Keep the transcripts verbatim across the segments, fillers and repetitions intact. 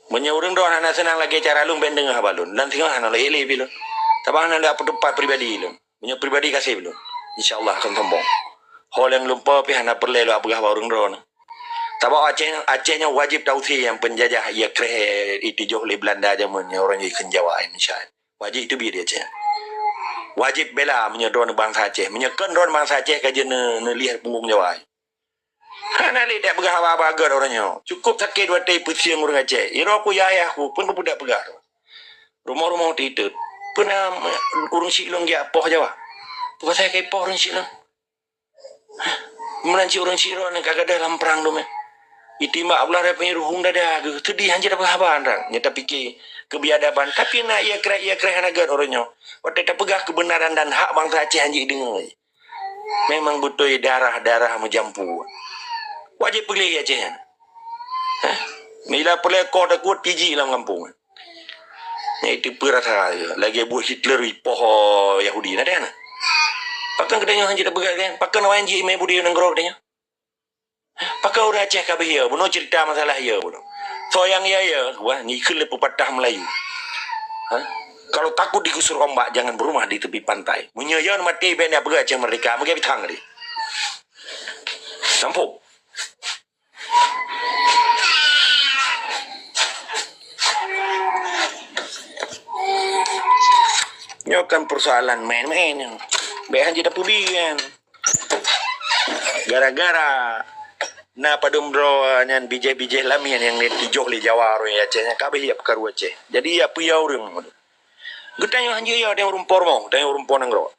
Meunyoe ureuëng droe hana seunang lagée cara lôn, bèk deungoe haba lôn. Dan singoh hana lé lé pih lôn. Sabab hana lé peuteupat pribadi lôn. Meunyoe pribadi kaseb lôn, insya Allah akan sombong. Ho nyang lôn po pih hana peureulée lôn peugah bak ureuëng droe. Sabab Aceh, Aceh nyoe wajéb tausie nyang peunjajah, iya kreh, itijoh lé Beulanda jameun nyoe, ureuëng ikheun Jawa, insya Allah. Wajéb teubiet di Aceh. Wajéb bela meunyoe droeneuh bansa Aceh. Meunyoe kon droeneuh bansa Aceh ka jeuet neu-, neulieh punggong Jawa. Hana lé dak peugah haba-haba gét uroe nyoe. Cukôp sakét watée peusieng ureuëng Aceh. Iroe ku yah-yah ku, peue keupeue dak peugah tu. Rumoh-rumoh titeuet. Peue na ureuëng siklong geujak poh Jawa? Peue pasai ka ipoh ureuëng siklong? Meunan cit ureuëng sidroe nyang ka gadôh lam prang dumé. Itimbak blah rap ruhueng dada geuh, seudeh hanjeuet tapeuhaba nyan. Nyan tapike keubiadaban. Tapi na iya kreh, iya kreh hana gét uroe nyoe. Watée tapeugah keubeunaran dan hak bansa Aceh hanjeuet ideungoe. Memang beutôi darah-darah meujampu. Wajéb peugleh Aceh nyan. Hah? Mila peureulée koh takot tiji lam gampông. Nyan itu peue rasa lagée buet Hitler ipoh Yahudi. Na deh na? Pakon geutanyoe hanjeuet tapeugah kan? Pakon awai hanjeuet imé budi nanggroe geutanyoe? Pakon ureuëng Aceh ka beuh iya bunoe, cerita masalah iya bunoe. Soe nyang iya, iya, wah, ngikheun lé pepatah Melayu. Ha? Kalau takut digusur ombak, jangan berumah di tepi pantai. Meunyoe iya maté, bèk na peugah Aceh merdeka, meugah bitang tadi. Sampok. Nyoe kan persoalan main-main. Bèk hanjeuet tapeubiet. Gara-gara na padum droe nyan bijéh-bijéh lamin nyang tijoh lé Jawa ureuëng Aceh nyan ka beuh iya peukaru Aceh. Jadi iya peue iya ureuëng. Geutanyoe hanjeuet iya, tanyoe ureuëng po rumoh, tanyoe ureuëng po nanggroe.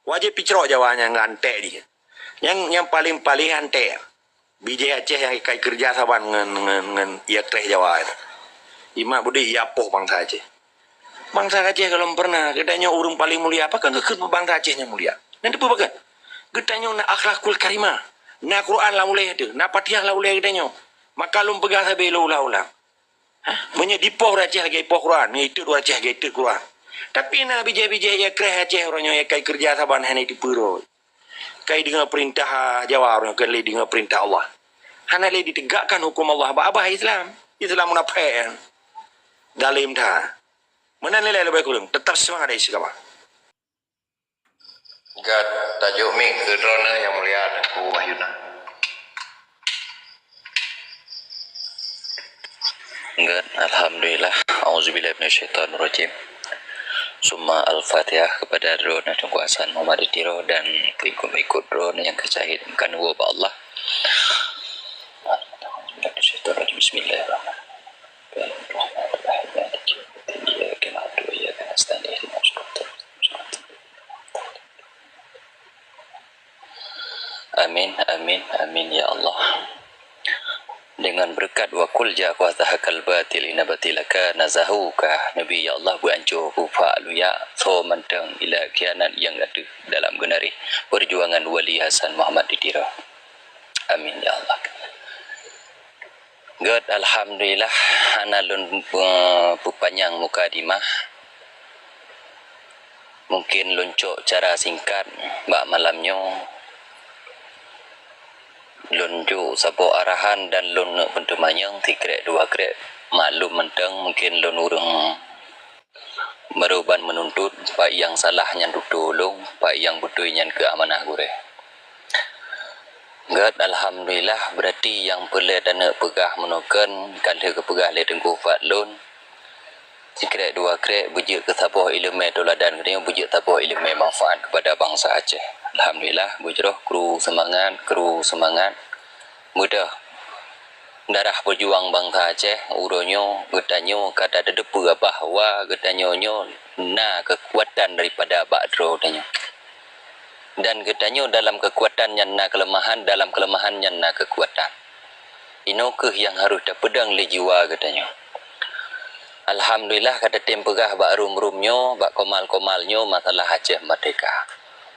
Wajéb picrok Jawa nyan ngon antek jih. Nyang, nyang paleng-paleng antek. Bijéh Aceh nyang ikai keureuja saban ngon, ngon, ngon iya kreh Jawa nyan. Imat budi iya poh bansa Aceh. Bansa Aceh gohlom peureunah, geutanyoe ureuëng paleng mulia, pakon geukheun bansa Aceh nyang mulia? Nyan teupeu pakon? Geutanyoe na akhlakul karimah, na Quran lam ulèe teuh, na Fatihah lam ulèe geutanyoe. Maka lôn peugah sabe lôn ulang-ulang. Hah? Meunyoe dipoh ureuëng Aceh lagée ipoh Quran, meunyoe iteuet ureuëng Aceh lagée iteuet Quran. Tapi na bijéh-bijéh iya kreh Aceh uroe nyoe ikai keureuja saban hana iteupeue droe. Kai deungoe peurintah Jawa uroe nyoe, kon lé deungoe peurintah Allah. Hana lé ditegakkan huköm Allah bak babah Islam. Islam munafék. Dalem that. Meunan nilai leubeh kureueng. Tetap seumangat dari si kama. Gét, tajok mic keu droeneuh nyang mulia Teungku Wahyuna. Gét, alhamdulillah. Auzubillahi minasyaitonirrajim. Summa al-Fatihah kepada droeneuh Teungku Hasan Muhammad di Tiro dan pengikut-pengikut droeneuh nyang keu syahid meukanuwoe bak Allah. Bismillahirrahmanirrahim. Amin, amin, amin, ya Allah. Dengan berkat wa qul jaa wa zahaqal batil inna batila kana zahuqa, Nabi, ya Allah, beuanco bufak luyak soe mantong ila khianat nyang ateueh dalam geunaréh perjuangan Wali Hasan Muhammad di Tiro. Amin, ya Allah. Gét, alhamdulillah, hana lôn, eh, peupanyang mukadimah. Mungken lôn cok cara singkat bak malam nyoe. Lôn jok saboh arahan dan lôn neuk peuteumanyong sikrek dua krek. Maklum mantong, mungken lôn ureuëng baroe ban meununtut, bak nyang salah nyan tutoe ulôn, bak nyang beutôi nyan keu amanah gurée. Gét, alhamdulillah, beurati nyang peureulée taneuk peugah meunoe kon, ka lheueh geupeugah lé Teungku Fadlon. Sikrek dua krek, beujeuet keu saboh iéleumé teuladan geutanyoe, beujeuet saboh iéleumé manfaat keupada bansa Aceh. Alhamdulillah, beujroh kru seumangat, kru seumangat. Beudôh. Darah peujuang bansa Aceh, uroe nyoe geutanyoe ka tateupeue bahwa geutanyoe nyoe na keukuatan daripada bak droe tanyoe. Dan geutanyoe dalam keukuatan nyan na keuleumahan, dalam keuleumahan nyan na keukuatan. Inoe kheueh nyang harôh tapeudong lé jiwa geutanyoe. Alhamdulillah, ka tatem peugah bak rum-rum nyoe, bak komal-komal nyoe, masalah Aceh Merdeka.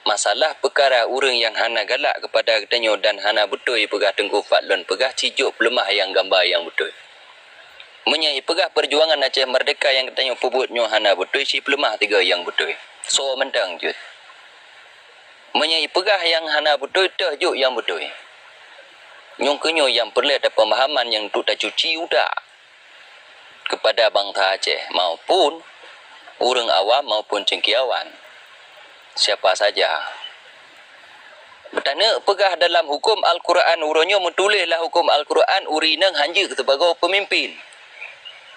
Masalah peukara ureuëng nyang hana galak keupada geutanyoe dan hana beutôi peugah Teungku Fadlon peugah, sijok peuleumah nyang gamba nyang beutôi. Meunyoe ipeugah peujuangan Aceh Merdeka nyang geutanyoe peubuet nyoe hana beutôi, sipeuleumah tiga nyang beutôi. Soe mantong jeuet. Meunyoe ipeugah nyang hana beutôi, teuh jok nyang beutôi. Nyoe keuh nyoe nyang peureulée tapeumahaman nyang untuk tacuci utak. kepada bangsa Aceh maupun ureuëng awam maupun cengkiawan, siapa saja. Taneuk peugah dalam huköm Al-Quran, uroe nyoe meutuléh lam huköm Al-Quran ureuëng inong hanjeuet sibagoe peumimpin.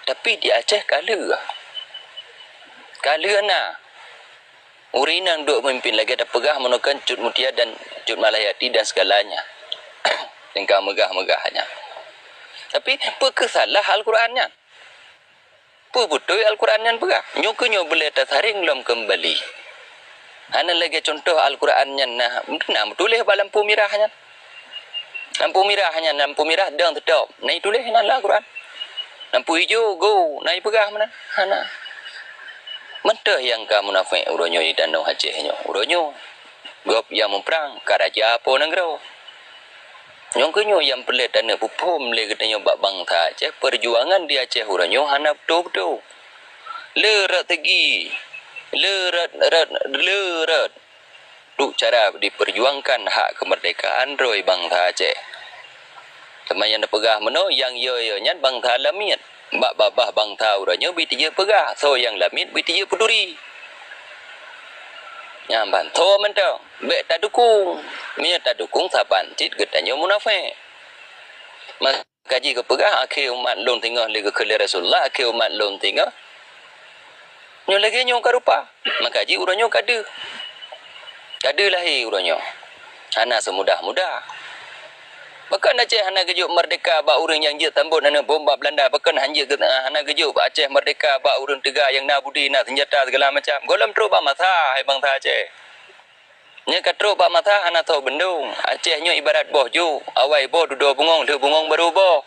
Tapi di Aceh ka lheueh. Ka lheueh na. Ureuëng inong duek meumimpin lagée tapeugah meunoe kan Cut Mutia dan Cut Malhayati dan segalanya. Tingkah meugah-meugah nyan. Tapi peu kheueh salah Al-Quran nyan? Peu beutôi Al-Quran nyan peugah? Nyoe keuh nyoe beulée tasareng lom keumbali. Hana lagée cuntoh Al-Quran nyan na, na meutuléh bak lampu mirah nyan. Lampu mirah nyan, lampu mirah dong teutop. Na ituléh nan lam Al-Quran. Lampu ijo go, na ipeugah meunan. Hana. Mantong nyang ka munafék uroe nyoe di tanoh Aceh nyoe. Uroe nyoe gob nyang muprang ka raja po nanggroe. Nyang keuh nyoe nyang peureulée taneuk peuphom lé geutanyoe bak bansa Aceh, peujuangan di Aceh uroe nyoe hana beutôi-beutôi. Le rot teugi, le rot, rot, le rot. Duek cara dipeujuangkan hak keumeurdekaan droe bansa Aceh. Teuma nyang neupeugah meunoe, nyang yo-yo nyan bansa lamiet. Bak babah bansa uroe nyoe bit jeuet peugah, soe nyang lamiet bit jeuet peuturi. Nyan ban tho mantong, bék tadukung. Meunyoe tadukung saban cit geutanyoe munafék. Maka jih geupeugah, akhé umat lôn singoh lé geukheun lé Rasulullah, akhé umat lôn singoh. Nyoe lagée nyoe ka rupa. Maka jih uroe nyoe ka deuh. Ka deuh lahé uroe nyoe. Hana seumudah-mudah. Pakon Aceh hana geujok meurdeka bak ureuëng nyang jeuet sambot aneuk bom bak Beulanda? Pakon hanjeuet geu-, hana geujok Aceh meurdeka bak ureuëng teuga nyang na budi, na seunjata, segala macam? Gohlom trok bak masa, hai bansa Aceh. Nyoe ka trok bak masa hana soe beundong. Aceh nyoe ibarat boh ju, awai boh dudoe bungong, lheueh bungong barô boh.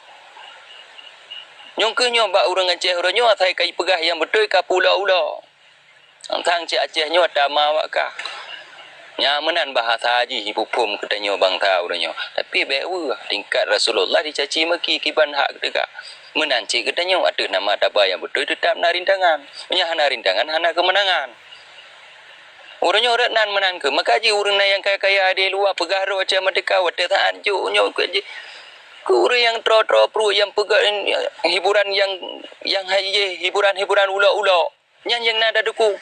Nyang keuh nyoe bak ureuëng Aceh uroe nyoe asai ka ipeugah nyang beutôi ka peuulo-ulo. Sang cit Aceh nyoe tama awak kah. Nyan meunan bahasa jih ipuphom geutanyoe bansa uroe nyoe. Tapi bék weueh, tingkat Rasulullah dicaci maki kiban hak teuga. Meunan cit geutanyoe ateueh nama taba nyang beutôi teutab na rintangan. Meunyoe hana rintangan, hana keumeunangan. Uroe nyoe rot nan meunan keuh. Maka jih ureuëng na nyang kaya-kaya di luwa peugah droe Aceh meurdeka watée saát jok nyoe keu jih. Keu ureuëng nyang tro-tro pruet nyang peugah hiburan nyang, nyang hai jih hiburan-hiburan ulok-ulok. Nyan nyang na tadukung.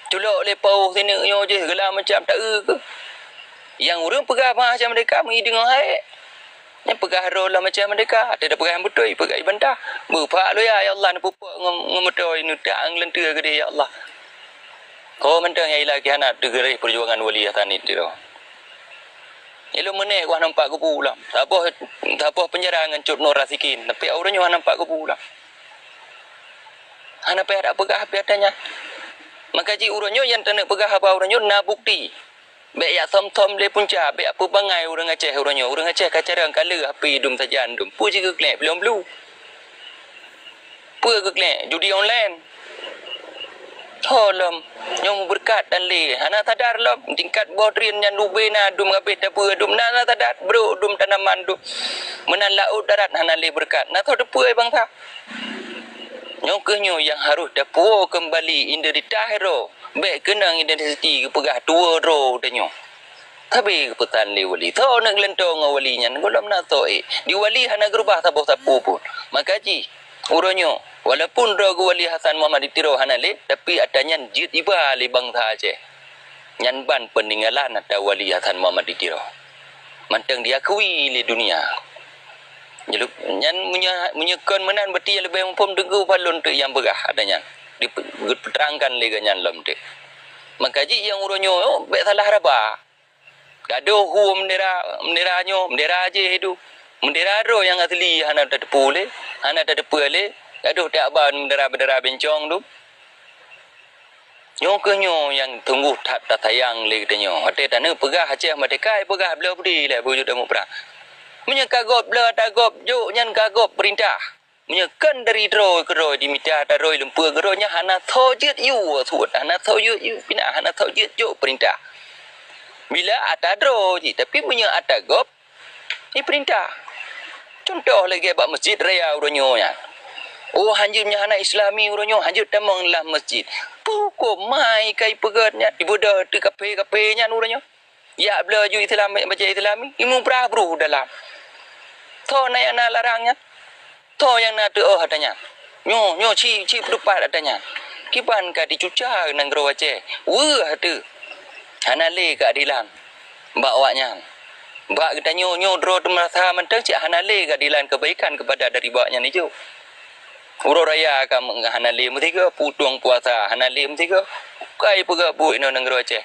Culok lé paoh sineuk nyoe jih, geula macam taeu keuh. Nyang ureuëng peugah bahasa meurdeka meuideungoe hai. Nyang peugah droe lom macam meurdeka, até tapeugah nyang beutôi, peugah ibantah. Beupak loya, ya Allah, neupeupok ngon, ngon meutoe, neutak ngon leunteu keudeh, ya Allah. Ho mantong nyang ila keuh hana teugeureh peujuangan Wali Hasan di Tiro. Ilôn meuneh wah nampak kubu lom. Saboh, saboh peunjara ngon Cut Nur Rasikin, tapi ureuëng nyoe hana nampak kubu lom. Hana payah tapeugah pih ata nyan. Maka jih uroe nyoe nyang taneuk peugah haba uroe nyoe na bukeuti. Bék jak thom-thom lé punca, bék jak peubangai ureuëng Aceh uroe nyoe. Ureuëng Aceh ka carông ka le api dum sajan dum. Peue jih geuklek blueng blu. Peue geuklek judi online. Ho lom, nyoe meubeureukat dan lé. Hana sadar lom, tingkat boh drien nyan ubé na dum habéh tapeue dum. Na, na sadar, brok dum tanaman dum. Meunan laôt darat hana lé beureukat. Na soe teupeue bansa. Nyoe keuh nyoe nyang harôh tapuwoe keumbali identitas droe. Bék keunong identiti geupeugah tuwoe droe tanyoe. Sabe geupeusan lé wali. Soe neuk leuntô ngon wali nyan, gohlom na soe ék. Di wali hana geurubah saboh sapeue pun. Maka jih, uroe nyoe, walaupun droe geuh Wali Hasan Muhammad di Tiro hana lé, tapi ata nyan jeuet iba lé bansa Aceh. Nyan ban peuninggalan ata Wali Hasan Muhammad di Tiro. Mantong diakui lé dunia. Nyan meunyoe, meunyoe kon meunan, berarti nyang leubeh muphom teungku palon teuk nyang peugah ata nyan. Dipe-, geupeuterangkan lé geuh nyan lom teuk. Maka jih nyang uroe nyoe, oh, bék salah raba. Gadôh hu meundera, meundera nyoe, meundera jéh dum. Meundera droe nyang asli hana tateupeue lé, hana tateupeue lé. Gadôh teuaba meundera-meundera bencong dum. Nyoe keuh nyoe nyang sunggoh that tasayang lé geutanyoe. Watée taneuk peugah Aceh meurdeka, peugah bloe budi lé beujeuet damu prang. Meunyoe ka gob bloe ata gob jok nyan ka gob peurintah. Meunyoe kon dari droe keudroe jimita ata droe lumpue keudroe nyan hana soe jeuet yue suet, hana soe jeuet yue pinah, hana soe jeuet jok peurintah. Bila ata droe jih, tapi meunyoe ata gob, ipeurintah. Cuntoh lagée bak Masjid Raya uroe nyoe nyan. Oh, hanjeuet nyan hana Islami uroe nyoe, hanjeuet tamong lam masjid. Peue hukôm mai ka ipeugét nyan, ibeudôh ateueh kaphé-kaphé nyan uroe nyoe. Jak bloe ju Islam, baca Islami, imuprah bruh dalam. Soe na nyang na larang nyan? Soe nyang na teuôh ata nyan? Nyoe, nyoe ci, ci peutupat ata nyan. Kiban ka dicuca nanggroe Aceh. Weueh teuh. Hana lé keuadilan bak awak nyan. Bak geutanyoe, nyoe droe teumeurasa mantong cit hana lé keuadilan keubaikan keupada dari bak nyan ijok. Uroe raya ka me-, hana lé meusigoe, putong puasa hana lé meusigoe. Bukai peugah buet inoe nanggroe Aceh.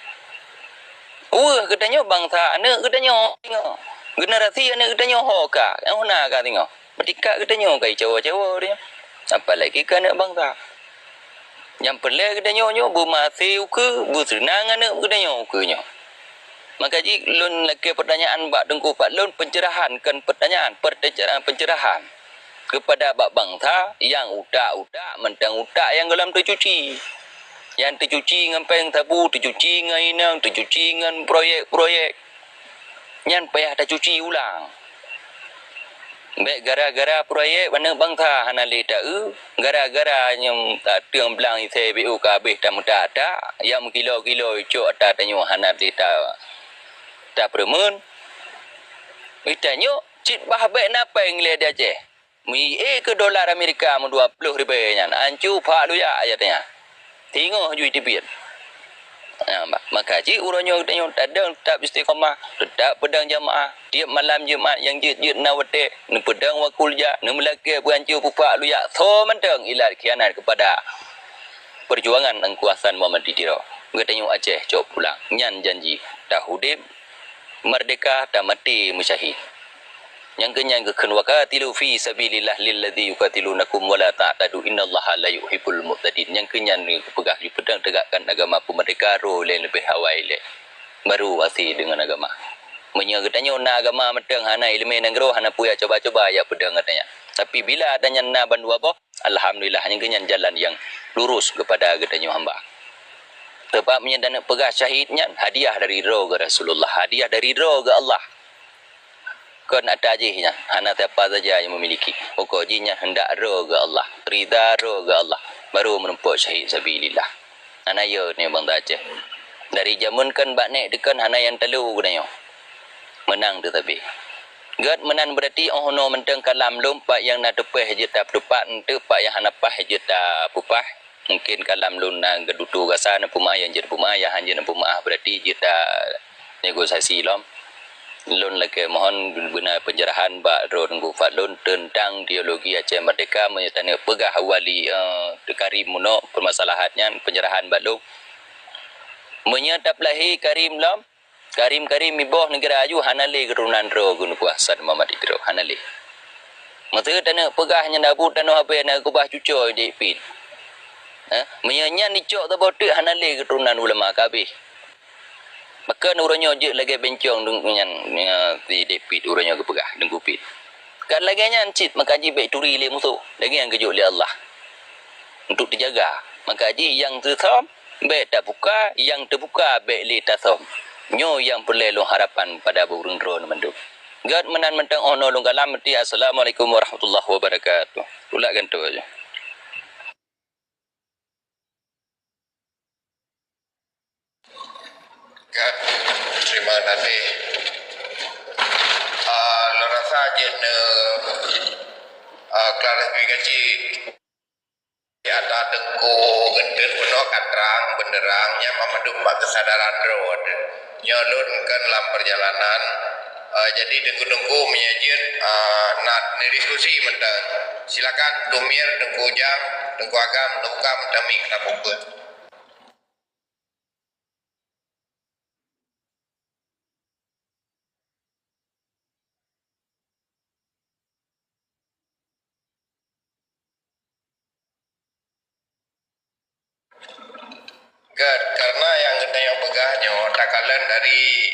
Weueh geutanyoe bansa aneuk geutanyoe singoh. Generasi aneuk geutanyoe ho ka, nyang huna ka singoh. Meutika geutanyoe ka icawa-cawa geutanyoe. Apalagi keu aneuk bansa. Nyang peureulée geutanyoe nyoe beumaséh ukeue, beuseunang aneuk geutanyoe ukeue nyoe. Maka jih lôn lakée peutanyaan bak Teungku Fadlon, pencerahan, kon peutanyaan, peuteucera-, pencerahan keupada bak bansa nyang utak-utak mantong utak nyang gohlom teucuci. Nyang teucuci ngon péng sabu, teucuci ngon inong, teucuci ngon proyek-proyek. Nyan payah tacuci ulang. Bék gara-gara proyek aneuk bansa hana lé ta-eu, gara-gara nyang tateung blang isé B O ka habéh tameuta ata, nyang meukilo-kilo icok ata tanyoe hana lé ta-, tapeureumeun. Geutanyoe cit bah bék na péng lé di Aceh. Meuié keu dolar Amerika meudua ploh ribée nyan, ancu phak luyak ayat nyan. Singoh jui teubiet. Nah, ma-, maka jih uroe nyoe geutanyoe tadong teutap istiqamah, teutap peudong jamaah. Tiep malam Jumat nyang jeuet-jeuet na watée, neupeudong wakul jak, neumeulakée beuancu pupak luyak, soe mantong ilat khianat keupada peujuangan Teungku Hasan Muhammad di Tiro. Geutanyoe Aceh cok pulang. Nyan janji. Taudeb merdeka, tamaté meusyahid. Nyang keu nyan geukheun, "Wa qatilu fi sabilillah lilladzi yuqatilunakum wa la ta'tadu innallaha la yuhibbul mu'tadin." Nyang keu nyan geupeugah jipeudong tegakkan agama peumeurdeka roh lé leubeh awai lé, baru asi deungon agama. Meunyoe geutanyoe na agama mantong hana iéleumé nanggroe, hana peue jak cuba-cuba jak peudong gata nyan. Tapi bila gata nyan na bandua boh, alhamdulillah, nyan keu nyan jalan nyang lurus keupada geutanyoe hamba. Sebab meunyoe taneuk peugah syahid nyan hadiah dari droe geuh Rasulullah, hadiah dari droe geuh Allah. Kon ata jih nyan, hana siapa saja nyang memiliki. Pokok jih nyan hendak droe geuh Allah, rida droe geuh Allah, baru meurumpok syahid sabilillah. Hana yo ni bansa Aceh. Dari jameun kon bak nek teukon hana nyang talo geutanyoe. Meunang teutabé. Gét meunan beurati 'oh noe mantong kalam lôn pat nyang na teupeh jeuet tapeutupat, eunteuk pat nyang hana paih jeuet tapeupah. Mungken kalam lôn na geudutu gasa na peumaah nyang jeuet peumaah, nyang han jeuet na peumaah, beurati jeuet ta negosiasi lom. Lôn lakée mohon beuna pencerahan bak droe Teungku Fadlon teuntang teologi Aceh Merdeka meunyoe taneuk peugah wali, eh, Karim meunoe peumasalahan nyan pencerahan bak lôn. Meunyoe tapeulahé Karim lom, Karim-Karim iboh neugara aju hana lé keuturonan droe Teungku Hasan Muhammad Idris, hana lé. Meuseu taneuk peugah nyan Abu Tanoh Abée na keubah cucoe Dek Pit. Ha? Meunyoe nyan icok saboh teuk hana lé keuturonan ulama ka habéh. Pakon uroe nyoe jeuet lagée bencong deung-, nyan, nyan, si Dek Pit uroe nyoe geupeugah, Teungku Pit. Kan lagée nyan cit maka jih bék turi lé musoh, lagée nyang geujok lé Allah. Untuk teujaga. Maka jih nyang teusöm, bék tabuka, nyang teubuka bék lé tasöm. Nyoe nyang peureulée lôn harapan pada ureuëng droeneuh mandum. Gét meunan mantong 'oh noe lôn kalam meuti. Assalamualaikum warahmatullahi wabarakatuh. Tulak gantoe aja. Ka, terima kasih. Ah, lôn rasa jeuet neu, ah, klarifikasi. Di atas Teungku Geuntun peunoh ka trang beunderang, nyan mandum bak keusadaran droe. Nyoe lôn kan lam perjalanan, ah, jadi teungku-teungku meunyoe jeuet, ah, na neudiskusi mantong. Silakan Teungku Mir, Teungku Ujang, Teungku Agam, Teungku Kam, Teungku Mik, Teungku Peuet. Gét, karena nyang geutanyoe peugah nyoe takalon dari,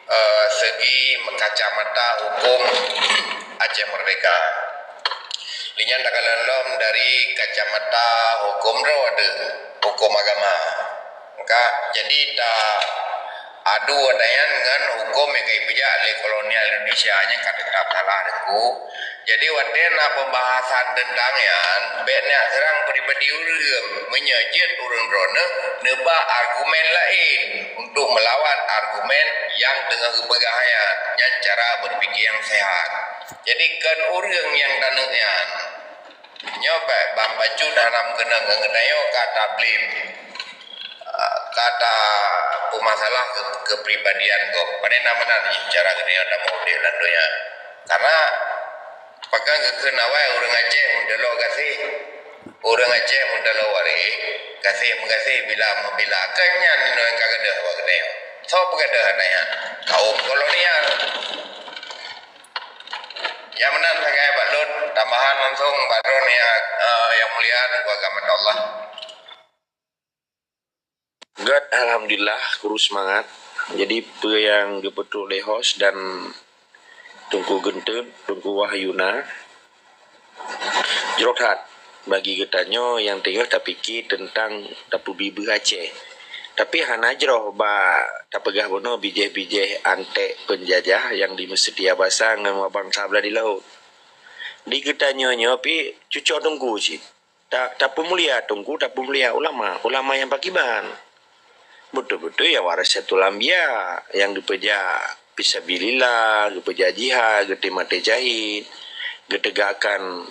eh, segi kacamata hukum Aceh Merdeka. Lé nyan takalon lom dari kacamata hukum droe teuh, hukum agama. Ka, jadi ta adu watée nyan ngon huköm nyang ka jipeujak lé kolonial Indonesia nyan ka teutap salah Teungku. Jadi watée na peubahasan teuntang nyan, bék neujak seurang pribadi ureuëng, meunyoe jeuet ureuëng droeneuh neuba argumen laén untuk meulawan argumen nyang teungoh geupeugah nyan, nyan cara beupike nyang seuhat. Jadi kon ureuëng nyang taneuk nyan. Bacut hana meukeunong ngon geutanyoe ka tablem, ah, ka tapeumasalah keu-, keupribadian gob. Pane na meunan jih cara geutanyoe tameuudeb lam donya. Karena pakon geukheun awai ureuëng Aceh meudalo gaséh, ureuëng Aceh meudalo waréh, gaséh meugaséh bila meubila. Kon nyan nyang ka gadôh bak geutanyoe. Soe peugadôh hana nyan? Kaum kolonial. Nyang meunan sagai bak lôn, tambahan langsong bak droeneuh nyang, eh, nyang mulia dan keluarga mata Allah. Gét, alhamdulillah, kuru seumangat. Jadi, peue nyang geupeutrok lé host dan Teungku Geuntôt, Teungku Wahyuna, jroh that bagi geutanyoe nyang teungoh tapike teuntang tapeubri beuh Aceh. Tapi hana jroh bak tapeugah bunoe bijéh-bijéh anték peunjajah nyang di Meseuti Abasa ngon bansa blah di laôt. Di geutanyoe nyoe pih cucoe teungku cit. Ta-, tapeumulia teungku, tapeumulia ulama. Ulama nyang pakiban? Beutôi-beutôi ya warasatul anbiya, nyang geupeujak fisabilillah, geupeujak jihad, geutem maté syahid, geutegakkan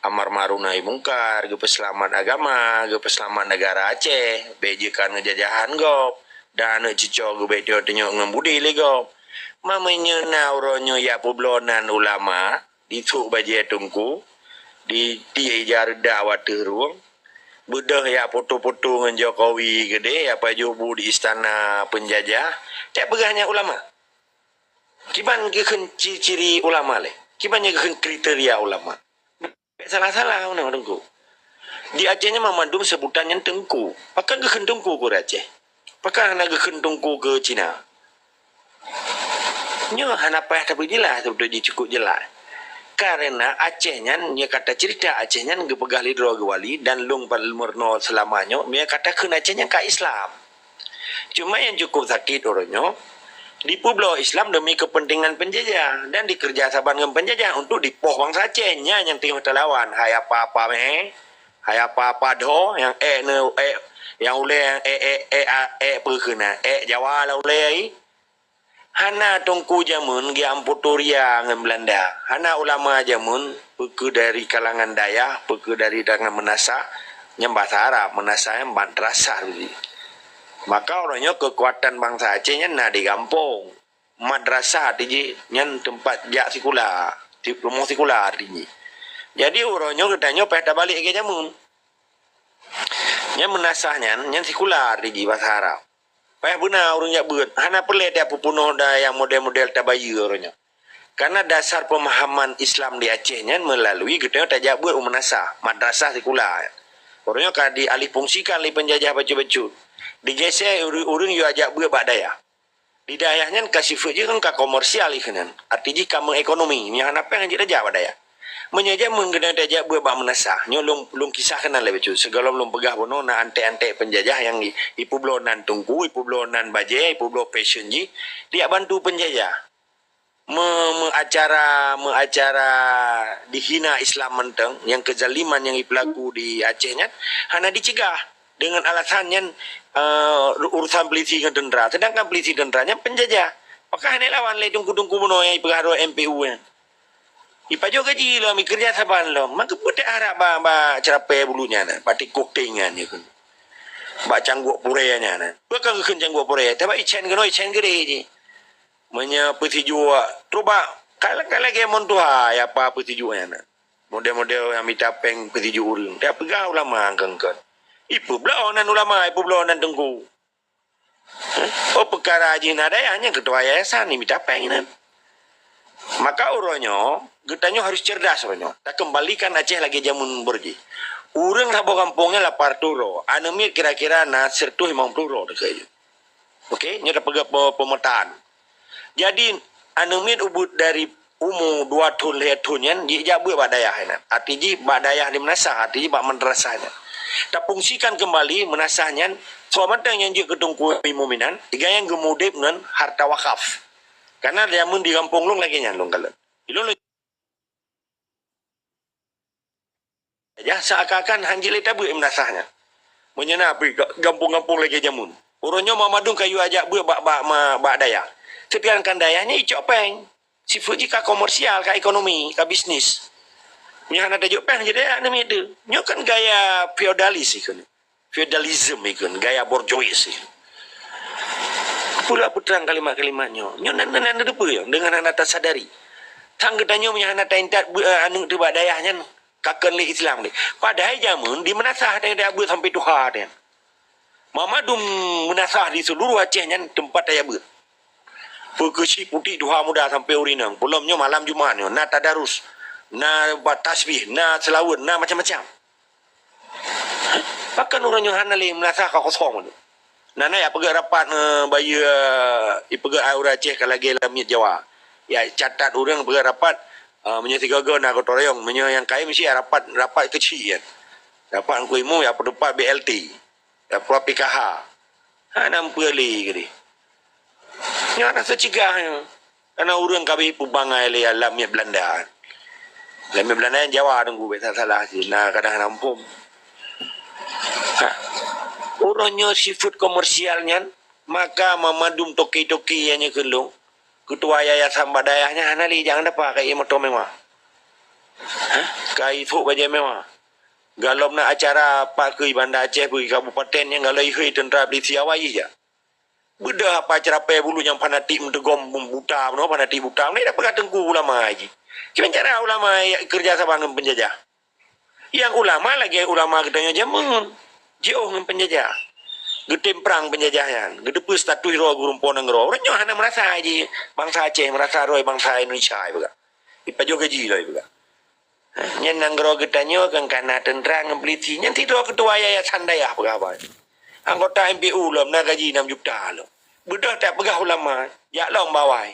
amar ma'ruf nahi mungkar, geupeuseulamat agama, geupeuseulamat neugara Aceh, bék jeuet ka ngon jajahan gob, dan aneuëk cucoe geubri teungoh-teungoh ngon budi lé gob. Ma meunyoe na uroe nyoe jak peubloe nan ulama, disôk bajée teungku, ditiek ija reudak u ateueh rueng, beudôh jak foto-foto ngon Jokowi keudeh, jak pajoh bu di istana peunjajah, jak peugah nyan ulama. Kiban geukheun ciri-ciri ulama lé? Kiban nyang geukheun kriteria ulama? Bék salah-salah meunan teungku. Di Aceh nyan mandum seubutan nyan teungku. Pakon geukheun teungku keu ureuëng Aceh? Pakon hana geukheun teungku keu Cina? Nyoe hana payah tapeujeulah, seubeutoe jih cukup jeulaih. Karena Aceh nyan, nyoe ka taceurita Aceh nyan geupeugah lé droe geuwali dan lôn peurunoe seulama nyoe, meunyoe ka takheun Aceh nyan ka Islam. Cuma nyang cukup sakét uroe nyoe, dipeubloe Islam demi keupeuntengan peunjajah dan dikeureuja saban ngon peunjajah untuk dipoh bansa Aceh. Nyan nyang teungoh talawan, hai apa-apa meuhé, hai apa-apa dho, nyang ék neu-, ék, nyang ulée nyang ék, ék, ék, a-, ék peue keunan, ék Jawa lah ulée ai. Hana teungku jameun geuamputoria ngon Beulanda. Hana ulama jameun, peu kheueh dari kalangan dayah, peu kheueh dari kalangan meunasah, nyang basa Arab, meunasah nyan madrasah teuh jih. Maka uroe nyoe keukuatan bansa Aceh nyan na di gampông. Madrasah teuh jih nyan teumpat jak sikula, di rumoh sikula teuh jih. Jadi uroe nyoe geutanyoe payah tabalek lagée jameun. Nyan meunasah nyan, nyan sikula teuh jih basa Arab. Payah beuna ureuëng jak beuet, hana peureulée tapeupunoh dayah model-model tabayeue uroe nyoe. Karena dasar pemahaman Islam di Aceh nyan melalui geutanyoe tajak beuet u meunasah, madrasah sikula. Uroe nyoe ka dialih fungsikan lé peunjajah bacut-bacut. Digeusé ureuëng-ureuëng yue jak beuet bak dayah. Di dayah nyan ka sifeuet jih kan ka komersial jih keunan. Arti jih ka meuekonomi, nyang hana péng jih tajak bak dayah. Meunyoe jameun geutanyoe tajak beuet bak meunasah, nyoe lôn, lôn kisah keunan lé bacut. Sigohlom lôn peugah bunoe na anték-anték peunjajah nyang i-, ipeubloe nan teungku, ipeubloe nan bajée, ipeubloe fashion jih, dijak bantu peunjajah. Me-, meuacara, meuacara dihina Islam mantong, nyang keuzaliman nyang ipeulaku di Aceh nyan hana dicegah deungon alasan nyan, eh, urusan polisi ngon teuntra. Sedangkan polisi teuntra nyan peunjajah. Pakon hana lawan lé teungku-teungku bunoe nyang ipeugah droe M P U nyan? Ipajoh gaji lom, ikeureuja saban lom. Maka peue taharab bak, bak ceurapée bulu nyan, bak tikôh teng nyan, bak cangguek purée nyan? Peue ka geukheun cangguek purée? Tabak icén keunoe, icén keudeh jih. Meunyoe peusijuek, coba ka, ka lagée mon tuha, ya apa peusijuek nyan? Model-model nyang mita péng peusijuek ureuëng. Tapeugah ulama keungkot. Ipeubloe nan ulama, ipeubloe nan teungku. Hah? Oh, peukara jih na dayah nyan keutua yayasan ni mita péng nan. Maka uroe nyoe, geutanyoe harus cerdas uroe nyoe. Takeumbalikan Aceh lagée jameun beureuji. Ureuëng saboh gampông nyan lapan reutôh droe, aneuk miet kira-kira na sireutôh limong ploh droe teuka jih. Oke, nyoe tapeugah pe-, pemetaan. Jadi, aneuk miet ubit dari umu dua thon lhée thon nyan jijak beuet bak dayah nyan. Arti jih bak dayah di meunasah, arti jih bak madrasah nyan. Tapungsikan keumbali meunasah nyan, soe mantong nyang jeuet keu teungku muminan, iga nyang geumudeb ngon harta wakaf. Karena jameun di gampông lôn lagée nyan lôn kalon. Ilôn lôn Jah seakan-akan han jeuet lé tabeuet meunasah nyan. Meunyoe na pih ga-, gampông-gampông lagée jameun. Uroe nyoe mandum ka yue ajak beuet bak, bak, ma-, bak dayah. Sedangkan dayah nyan icok péng. Sifeuet jih ka komersial, ka ekonomi, ka bisnis. Nyan hana tajok péng jadi aneuk miet tu. Nyoe kan gaya feodalis ikon. Feodalisme ikon, gaya borjuis ikon. Pula peutrang kalimat-kalimat nyoe. Nyoe nan nan nan deungon hana tasadari. Tang geutanyoe meunyoe hana taintat aneuk teuh bak dayah nyan ka kon lé Islam deh. Padahai jameun di meunasah deh, deh buet sampai tuha deh. Meumandum meunasah di seluruh Aceh nyan teumpat tajak beuet. Peukeuchik putik duha muda sampai urineueng. Peulom nyoe malam Jumat nyoe na tadarus, na batasbih, na seulaweuet, na macam-macam. Pakon uroe nyoe hana lé meunasah ka kosong tu. Na na ya peugah rapat, eh, bayeue, eh, ipeugah ai ureuëng Aceh ka lagée lamiet Jawa. Ya catat ureuëng peugah rapat, eh, meunyoe sigoe-goe na gotong royong, meunyoe nyang kayém si rapat, rapat keuchik kan. Rapat ngku imu ya peuteupat B L T. Ya pura P K H. Hana meupeue lé keudeh. Nyan rasa cegah nyoe. Karena ureuëng ka beh peubangai lé lamiet Belanda. Lamiet Belanda nyang Jawa teungku, bek salah-salah cit na kadang hana muphom. Ha. Uroe nyoe sifeuet komersial nyan, maka meumandum toke-toke nyang nyoe keulong, keutua yayasan bak dayah nyan hana lé jak ngon dapa ka ie moto mewah. Ha? Ka isok bajée mewah. Galom na acara pakeue Banda Aceh bagi kabupaten nyang galom ihôi teuntra polisi awai jak. Beudôh apa ceurapée bulu nyang fanatik meuteugom buta bunoe, fanatik buta bunoe, dak peugah teungku ulama jih. Kiban cara ulama keureuja sama ngon peunjajah? Nyang ulama lagée ulama geutanyoe jameun, jiôh ngon peunjajah. Geutem prang peunjajah nyan, geuteupeue status droe geurumpok nanggroe. Ureuëng nyoe hana meurasa jih bansa Aceh, meurasa droe bansa Indonesia, ipeugah. Ipajoh gaji droe, ipeugah. Nyan nanggroe geutanyoe kan kana teuntra ngon polisi. Nyan sidroe keutua yayasan dayah peugah haba. Anggota M P U lom na gaji enam juta lom. Beudôh tak peugah ulama, jak lom bawai.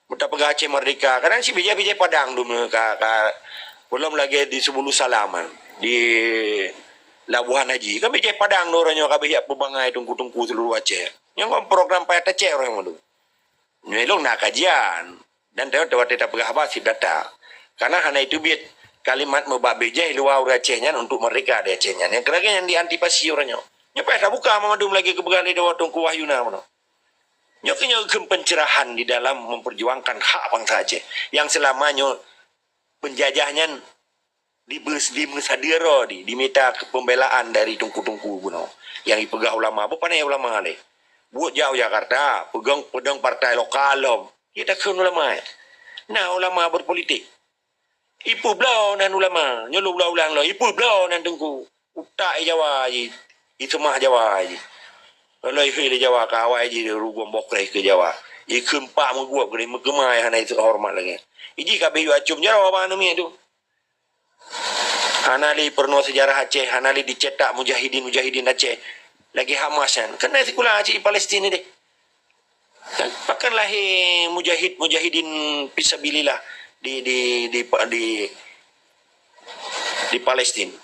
Meuta peugah Aceh Merdeka. Kadang si bijéh-bijéh Padang dum ka, ka belom lagée di Subulus Salam kan. Di Labuhan Haji. Kan bijéh Padang dum uroe nyoe ka bijéh peubangai teungku-teungku seuluruh Aceh. Nyang kon program payah tacek uroe nyoe tu. Nyoe lôn na kajian. Dan teuh watée tapeugah haba sib data. Karena hana iteubiet kalimat meubak bijéh luwa ureuëng Aceh nyan untuk merdeka di Aceh nyan. Nyang keulagée nyan diantisipasi uroe nyoe. Nyoe payah tabuka mandum lagée geupeugah lé Dewa Teungku Wahyu na meunoe. Nyoe keuh nyoe kheun pencerahan di dalam memperjuangkan hak bansa Aceh. Yang selama nyoe penjajah nyan dibeu-, dimeusadeue droe di, dimita keu pembelaan dari teungku-teungku bunoe. Yang ipeugah ulama, beupané ulama lé. Buet jak u Jakarta, peugong peudong partai lokal lom. Jeuet takheun ulama. Na ulama berpolitik. Ipeubloe nan ulama, nyoe lôn ulang-ulang lom, ipeubloe nan teungku. Utak i Jawa jih, i seumah Jawa jih. Lôn ihôi lé Jawa ka awai jih rugom boh kreh keu Jawa. Ikheun pak meuguop keu meukeumai hana iseuet horeumat lagée. Iji ka beh yue acum jaroe bang aneuk miet tu. Hana lé peurunoe seujarah Aceh, hana lé dicetak mujahidin-mujahidin Aceh. Lagée Hamas nyan. Keunan sikula Aceh di Palestina deh. Pakon lahé mujahid-mujahidin fisabilillah di, di, di, di, di Palestina?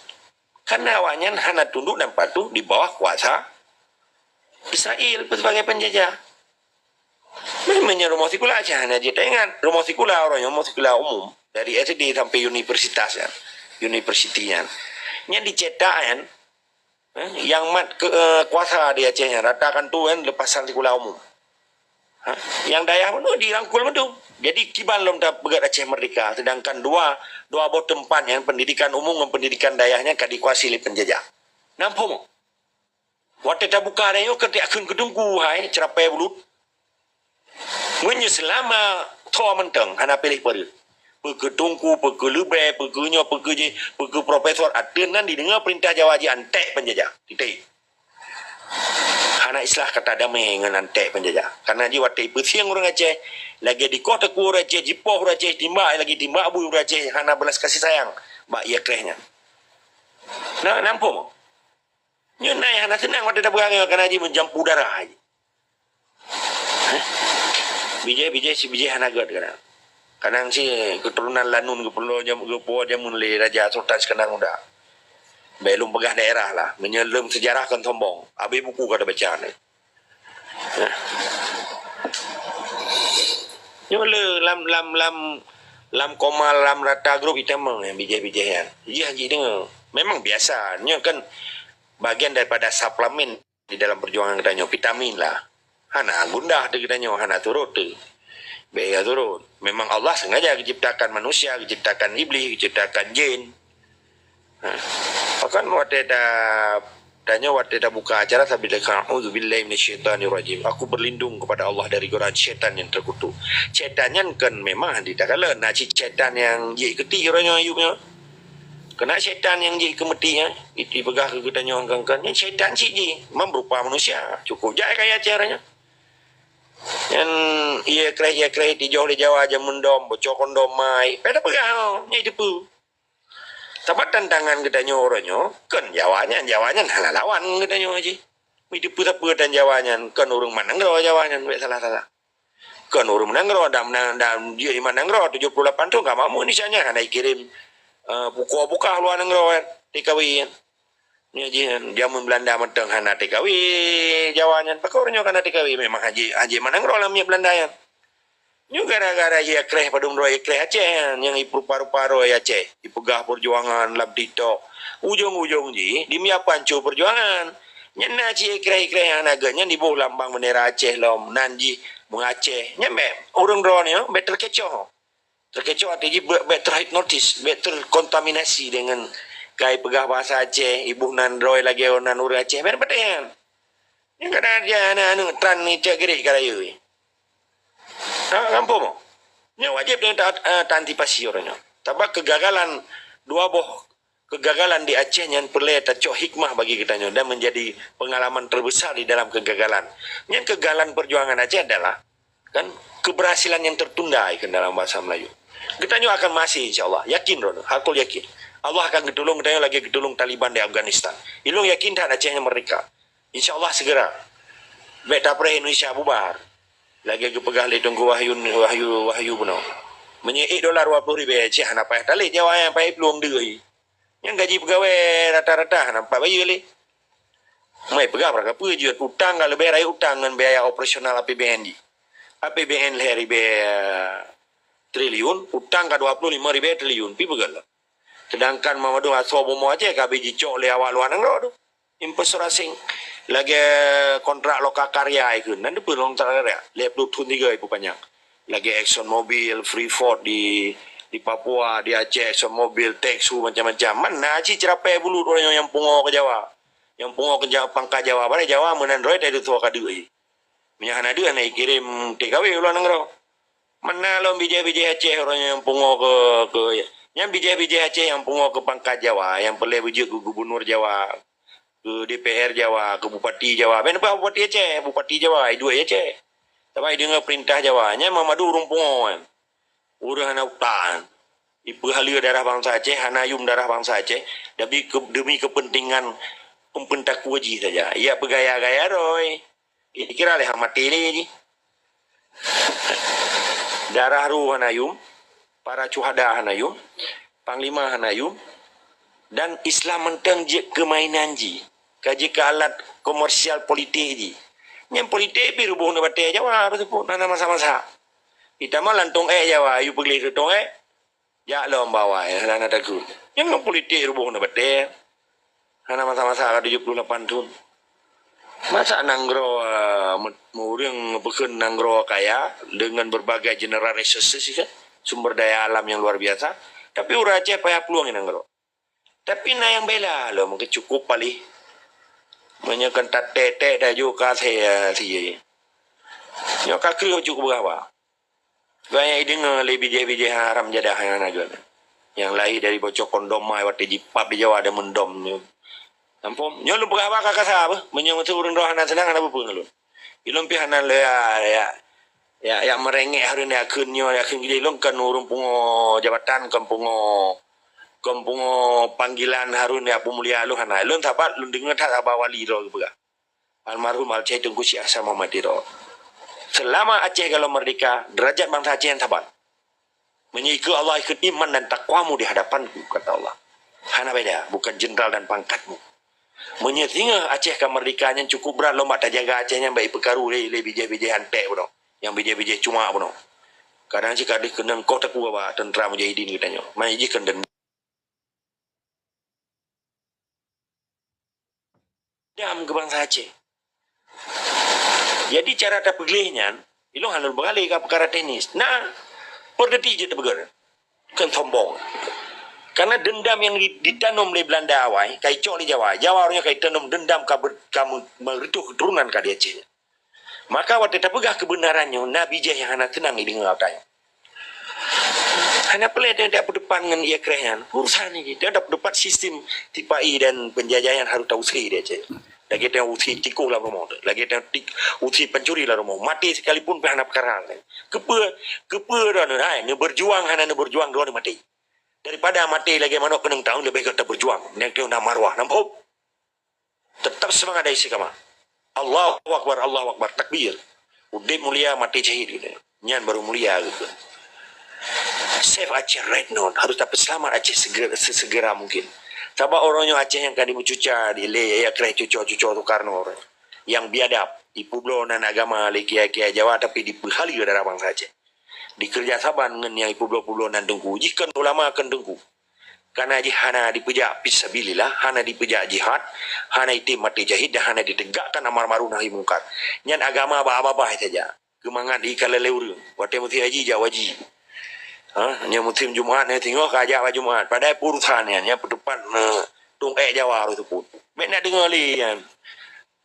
Karena awaknyan hana tunduk dan patuh di bawah kuasa Israel sebagai penjajah. Memangnya rumoh sikula Aceh hana jeuet taingat. Rumoh sikula orang rumoh sikula umum dari S D sampai universitas kan. Universiti kan. Nyan dicetak kan. Eh, nyang mat ke, eh, kuasa di Aceh nyan rata kan tu kan lepasan sikula umum. Ha? Nyang dayah bunoe dirangkul mandum. Jadi kiban lom tapeugét Aceh merdeka, sedangkan dua, dua boh teumpat nyan pendidikan umum ngon pendidikan dayah nyan ka dikuasai lé penjajah. Nampak? Watée tabuka dayah nyoe keutik akheun keu teungku hai ceurapée bulut. Meunyoe seulama tho mantong hana piléh peureuet, peu keu teungku, peu keu leubeh, peu keu nyoe, peu keu jih, peu keu profesor, ateueh nan jideungoe peurintah Jawa jianték penjajah. Titik. Hana islah kata damé ngon anték penjajah. Karena jih watée ipeusieng ureuëng Aceh, lagée dikoh teukue ureuëng Aceh, jipoh ureuëng Aceh, timbak lagée timbak bui ureuëng Aceh, hana beulas kasih sayang bak ie kreh nyan. Nah, nampak? Nyoe nai hana seunang watée tapeugah nyoe, kana jih meujampu darah jih. Heh? Bijéh-bijéh si bijéh hana gét kana. Kanang si keuturonan lanun geupuwoe jam-, geupuwoe jameun lé Raja Sultan Iskandar Muda. Bék lôn peugah daerah lah, meunyoe lom seujarah kon sombong, abéh buku ka tabaca nyoe. Nyoe le lam, lam, lam, lam koma, lam rata grup itamong nyang bijéh-bijéh nyan. Yah jideungoe. Memang biasa. Nyoe kan bagian daripada suplemen di dalam perjuangan geutanyoe, vitamin lah. Hana gundah teuh geutanyoe, hana surot teuh. Bèk ya turun. Memang Allah sengaja geuciptakan manusia, geuciptakan iblis, geuciptakan jin. Ha. Bahkan watèe ta-, tanyoe watèe tabuka acara sambil takheun, "A'udzubillahi minasyaitonirrajim." Aku berlindung kepada Allah dari godaan syaitan yang terkutuk. Syaitan nyan kan memang hana takalon. Na cit syaitan nyang jeuet keuti uroe nyoe Ayub nyoe. Keunan syaitan nyang jeuet keu meuti nyan, itu peugah keu geutanyoe kan, kan. Nyan syaitan cit jih, memang berupa manusia. Cukup jai kaya cara nyan. Nyan, ié kreh, ié kreh tijoh lé Jawa jameun dom, boco kondom mai. Pada peugah, oh, nyan itu peue. Sabab tantangan geutanyoe uroe nyoe, kon Jawa nyan, Jawa nyan hana lawan geutanyoe jih. Meuteupeu-teupeu tan Jawa nyan, kon ureuëng mat nanggroe Jawa nyan, bèk salah-salah. Kon ureuëng mat nanggroe, dan, dan, dan dia iman nanggroe, tujuh puluh lapan thon ka mamuk Indonesia nyan, hana ikirém, eh, pukoe bukah luwa nanggroe kan, T K W kan. Nyan jih kan, jameun Belanda mantong hana T K W Jawa nyan. Pakon uroe nyoe hana T K W, memang hana jeuet, hana jeuet mat nanggroe lam minyeuk Belanda nyan. Nyoe gara-gara ié kreh padum droe ié kreh Aceh nyan, nyang iperupa-rupa droe Aceh, ipeugah perjuangan lam TikTok. Ujong-ujong jih, dimiyueb pancô perjuangan. Nyan na cit ié kreh-ié kreh nyang na gèt nyan iboh lambang bendera Aceh lom, nan jih meuAceh. Nyan bèk, ureuëng droeneuh bèk teukecoh. Teukecoh até jih bèk, bèk terhipnotis, bèk terkontaminasi dengan kai peugah bahasa Aceh, iboh nan droe lagèe nan ureuëng Aceh, bèk patéh nyan. Nyan kadang dia aneuk-aneuk tran ni cak gerik ka rayeuk. Ha, gampông. Nyoe wajéb deungon ta-, eh, taantisipasi uroe nyoe. Sabab kegagalan, dua boh kegagalan di Aceh nyan peureulèe tacok hikmah bagi geutanyoe dan menjadi pengalaman terbesar di dalam kegagalan. Nyan kegagalan perjuangan Aceh adalah, kan, keberhasilan yang tertunda, kan, dalam bahasa Melayu. Geutanyoe akan masih, insya Allah. Yakin droeneuh, hakul yakin. Allah akan geutulông geutanyoe lagèe geutulông Taliban di Afghanistan. Ilôn yakin that Aceh nyan merdeka. Insya Allah segera. Bèk tapreh Indonesia bubar. Lagèe geupeugah lé Teungku Wahyu, Wahyu, Wahyu bunoe. Meunyoe ék dolar dua ploh ribèe, cit hana payah talét Jawa nyan, payah plueng deui. Nyang gaji peugawèe rata-rata hana pat bayeue lé. Mai peugah bak kapeue jeuet, utang ka leubeh rayeuk utang ngon biaya operasional A P B N jih. A P B N lhèe ribèe triliun, utang ka dua ploh limong ribèe triliun, pi peugah lom. Sedangkan meumadu asoe bumoe Aceh ka habéh jicok lé awak luwa nanggroe tu. Investor asing. Lagèe kontrak loka karya ikheun. Nan teupeue kontrak karya? Lhèe ploh thon tiga ipeupanjang. Lagèe Exxon Mobil, Freeport di, di Papua, di Aceh, Exxon Mobil, Texu, macam-macam. Mana cit ceurapèe bulut ureueng nyang pungo keu Jawa. Nyang pungo keu Ja-, pangkat Jawa. Padahai Jawa meunan droe tai tutoe ka deuk jih. Meunyo hana deuk, hana ikirém T K W u luwa nanggroe. Mana lom bijéh-bijéh Aceh ureueng nyang pungo keu, keu, nyan bijéh-bijéh Aceh nyang pungo keu pangkat Jawa, nyang peureulèe beujeuet keu gubunur Jawa, keu D P R Jawa, keu bupati Jawa. Bèk neupeugah bupati Aceh, bupati Jawa, iduek Aceh. Sabab ideungo peurintah Jawa, nyan meumadu ureueng pungo nyan. Ureueng hana utak nyan. Ipeuhaleue darah bansa Aceh, hana yuem darah bansa Aceh, tapi keu, demi kepentingan peupeuntakue jih saja. Ijak peugaya-gaya droe. Ikira lé hana maté lé jih. Darah ru hana yuem, para syuhada hana yuem, panglima hana yuem, dan Islam mantong jeuet keu mainan jih, ka jeuet keu alat komersial politik jih. Nyan politik pih ruboh nibak batèe Jawa, beutôi pun hana masa-masa. Itamong lam tong èk Jawa, yue peugleh tong èk. Jak lom bak awai, hana takot. Nyan ngon politik ruboh nibak batèe. Hana masa-masa ka tujuh puluh lapan thon. Masa nanggroe, eh, me-, ureueng meupeukeun nanggroe kaya dengan berbagai general resources kan, sumber daya alam yang luar biasa, tapi ureueng Aceh payah plueng nanggroe. Tapi na nyang bela lom, mungken cukup paléh. Meunyoe kon tatèe-tèe tajok ka sie-sie. Nyoe ka kreueh cukup beurapa. Banyak ideungoe lé bijéh-bijéh haram jadah nyang na gèt. Nyang lahé dari boco kondom mai watèe jipap di Jawa ada mendom nyoe. Ampôn, nyoe lôn peugah haba ka kasa beuh. Meunyoe meuteumé ureueng droe hana seunang, hana peue-peue ngon lôn. Ilôn pih hana lé ya, ya, ya, ya meurengek hareuem ya kheun nyoe, ya kheun geude. Ilôn kon ureueng pungo jabatan, kon pungo, kon pungo panggilan hareuem ya peumulia lôn hana. Ilôn sabat lôn deungoe that haba wali droe geupeugah. Almarhum Alceh Teungku Syekh Hasan Muhammad Tiro. Selama Aceh galom merdeka, derajat bansa Aceh nyan saban. Meunyoe ikheun Allah, ikheun iman dan takwamu di hadapan-Ku, kata Allah. Hana beda, bukan jenderal dan pangkatmu. Meunyoe singoh Aceh ka merdeka nyan cukup brat lom bak tajaga Aceh nyan, bèk ipeukaru lé, lé bijéh-bijéh antek bunoe, nyang bijéh-bijéh cuak bunoe. Kadang cit ka deuh keunong koh takue bak teuntra mujahidin geutanyoe. Meunan jih keu dendam. Dam keu bansa Aceh. Jadi, cara tapeugleh nyan, Ilong hana beuralée ka peukara teknis. Nah, peureuti jeuet teupeugah. Keu sombong. Karena dendam yang di-, ditanam lé Belanda awai, ka icok lé Jawa. Jawa ureuëng ka itanam dendam ka ber-, ka me-, meureutoh keuturonan ka di Aceh. Maka watée tapeugah keubeunaran nyoe, na bijéh nyang hana teunang ideungoe ata nyoe. Hana peureulee tapeudeupat ngon ie kreh nyan. Urusan nyan, tapeudeupat sistem tipai dan penjajahan harus tausé di Aceh. Lagée tanyoe usé tikoh lam rumoh, lagée tanyoe tik-, usé pancuri lam rumoh. Maté sekalipun pih hana peukara. Keupeue, keupeue droeneuh, hai, neubeurjuang hana neubeurjuang droeneuh maté. Daripada maté lagée manok keunong taun, leubeh gata beurjuang. Nyang keu na marwah, nampak? Tetap semangat dari istiqamah. Allahu Akbar, Allahu Akbar, takbir. Udeb mulia, maté syahid, gitu. Nyan baru mulia, gitu. Save Aceh right now. Harus tapeuseulamat Aceh segera, sesegera mungkin. Sabab uroe nyoe Aceh nyang ka dimeucuca di lé ya kreh cuco-cuco Soekarno. Nyang biadab, ipubloe nan agama lé kiai-kiai Jawa, tapi dipeuhaleue darah bansa Aceh. Dikeureuja saban ngon nyang ipubloe-publoe nan teungku. Jih kon ulama, kon teungku. Karena jih hana dipeujak fisabilillah, hana dipeujak jihad, hana item maté syahid dan hana ditegakkan amar ma'ruf nahi mungkar. Nyan agama babah-babah saja. Keumangat ikalon lé ureuëng. Watée musim haji jak haji. Ha, nyoe musim Jumat nyoe singoh ka jak bak Jumat. Padahai peurusan nyan, nyan peuteupat, eh, tungek Jawa roh teupot. Bék na deungoe lé nyan.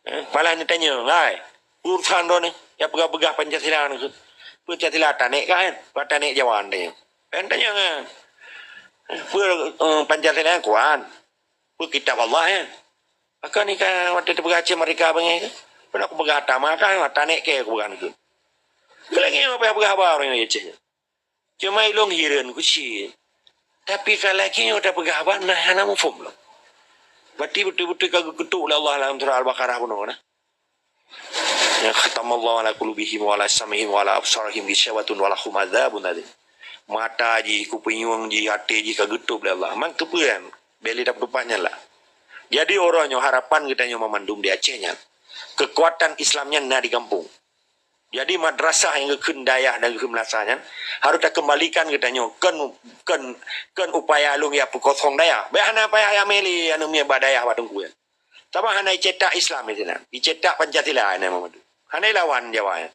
Eh, palah neutanyong, "Hai, peurusan droeneuh, ya peugah-peugah Pancasila nyoe keuh? Pancasila tanek kan? Peue tanek Jawa nyoe?" Eh, tanyong, eh. "Peue, eh, Pancasila nyan kuan? Peue kitab Allah nyan?" Maka ni kan watée teupeugah Aceh merdeka bangai keuh? Peue na kupeugah agama kan? Tanek keu kupeugah nyoe keuh. Keu lagée nyoe payah peugah haba ureuëng Aceh nyoe. Cuma ilong hireuen keuh cit. Tapi ka lagée nyoe tapeugah haba na hana muphom lom. Berarti beutôi-beutôi ka geukeutok lé Allah lam surah Al-Baqarah bunoe na. Ya khatamallahu ala qulubihim wa ala sam'ihim wa ala absarihim ghisyawatun wa lahum adzabun adzim. Mata jih, kupeunyueng jih, até jih ka geutôb lé Allah. Man keupeue nyan? Bék lé tapeutupah nyan lah. Jadi uroe nyoe harapan geutanyoe mamandum di Aceh nyan, keukuatan Islam nyan na di gampông. Jadi madrasah nyang geukheun dayah dan geukheun meunasah nyan harôh takeumbalikan geutanyoe, kon, kon, kon upaya lôn jak peukosong dayah. Bék hana payah jak mé lé aneuk miet bak dayah bak teungku nyan. Sabab hana icetak Islam di sinan. Icetak Pancasila nyan Muhammad. Hana ilawan Jawa nyan.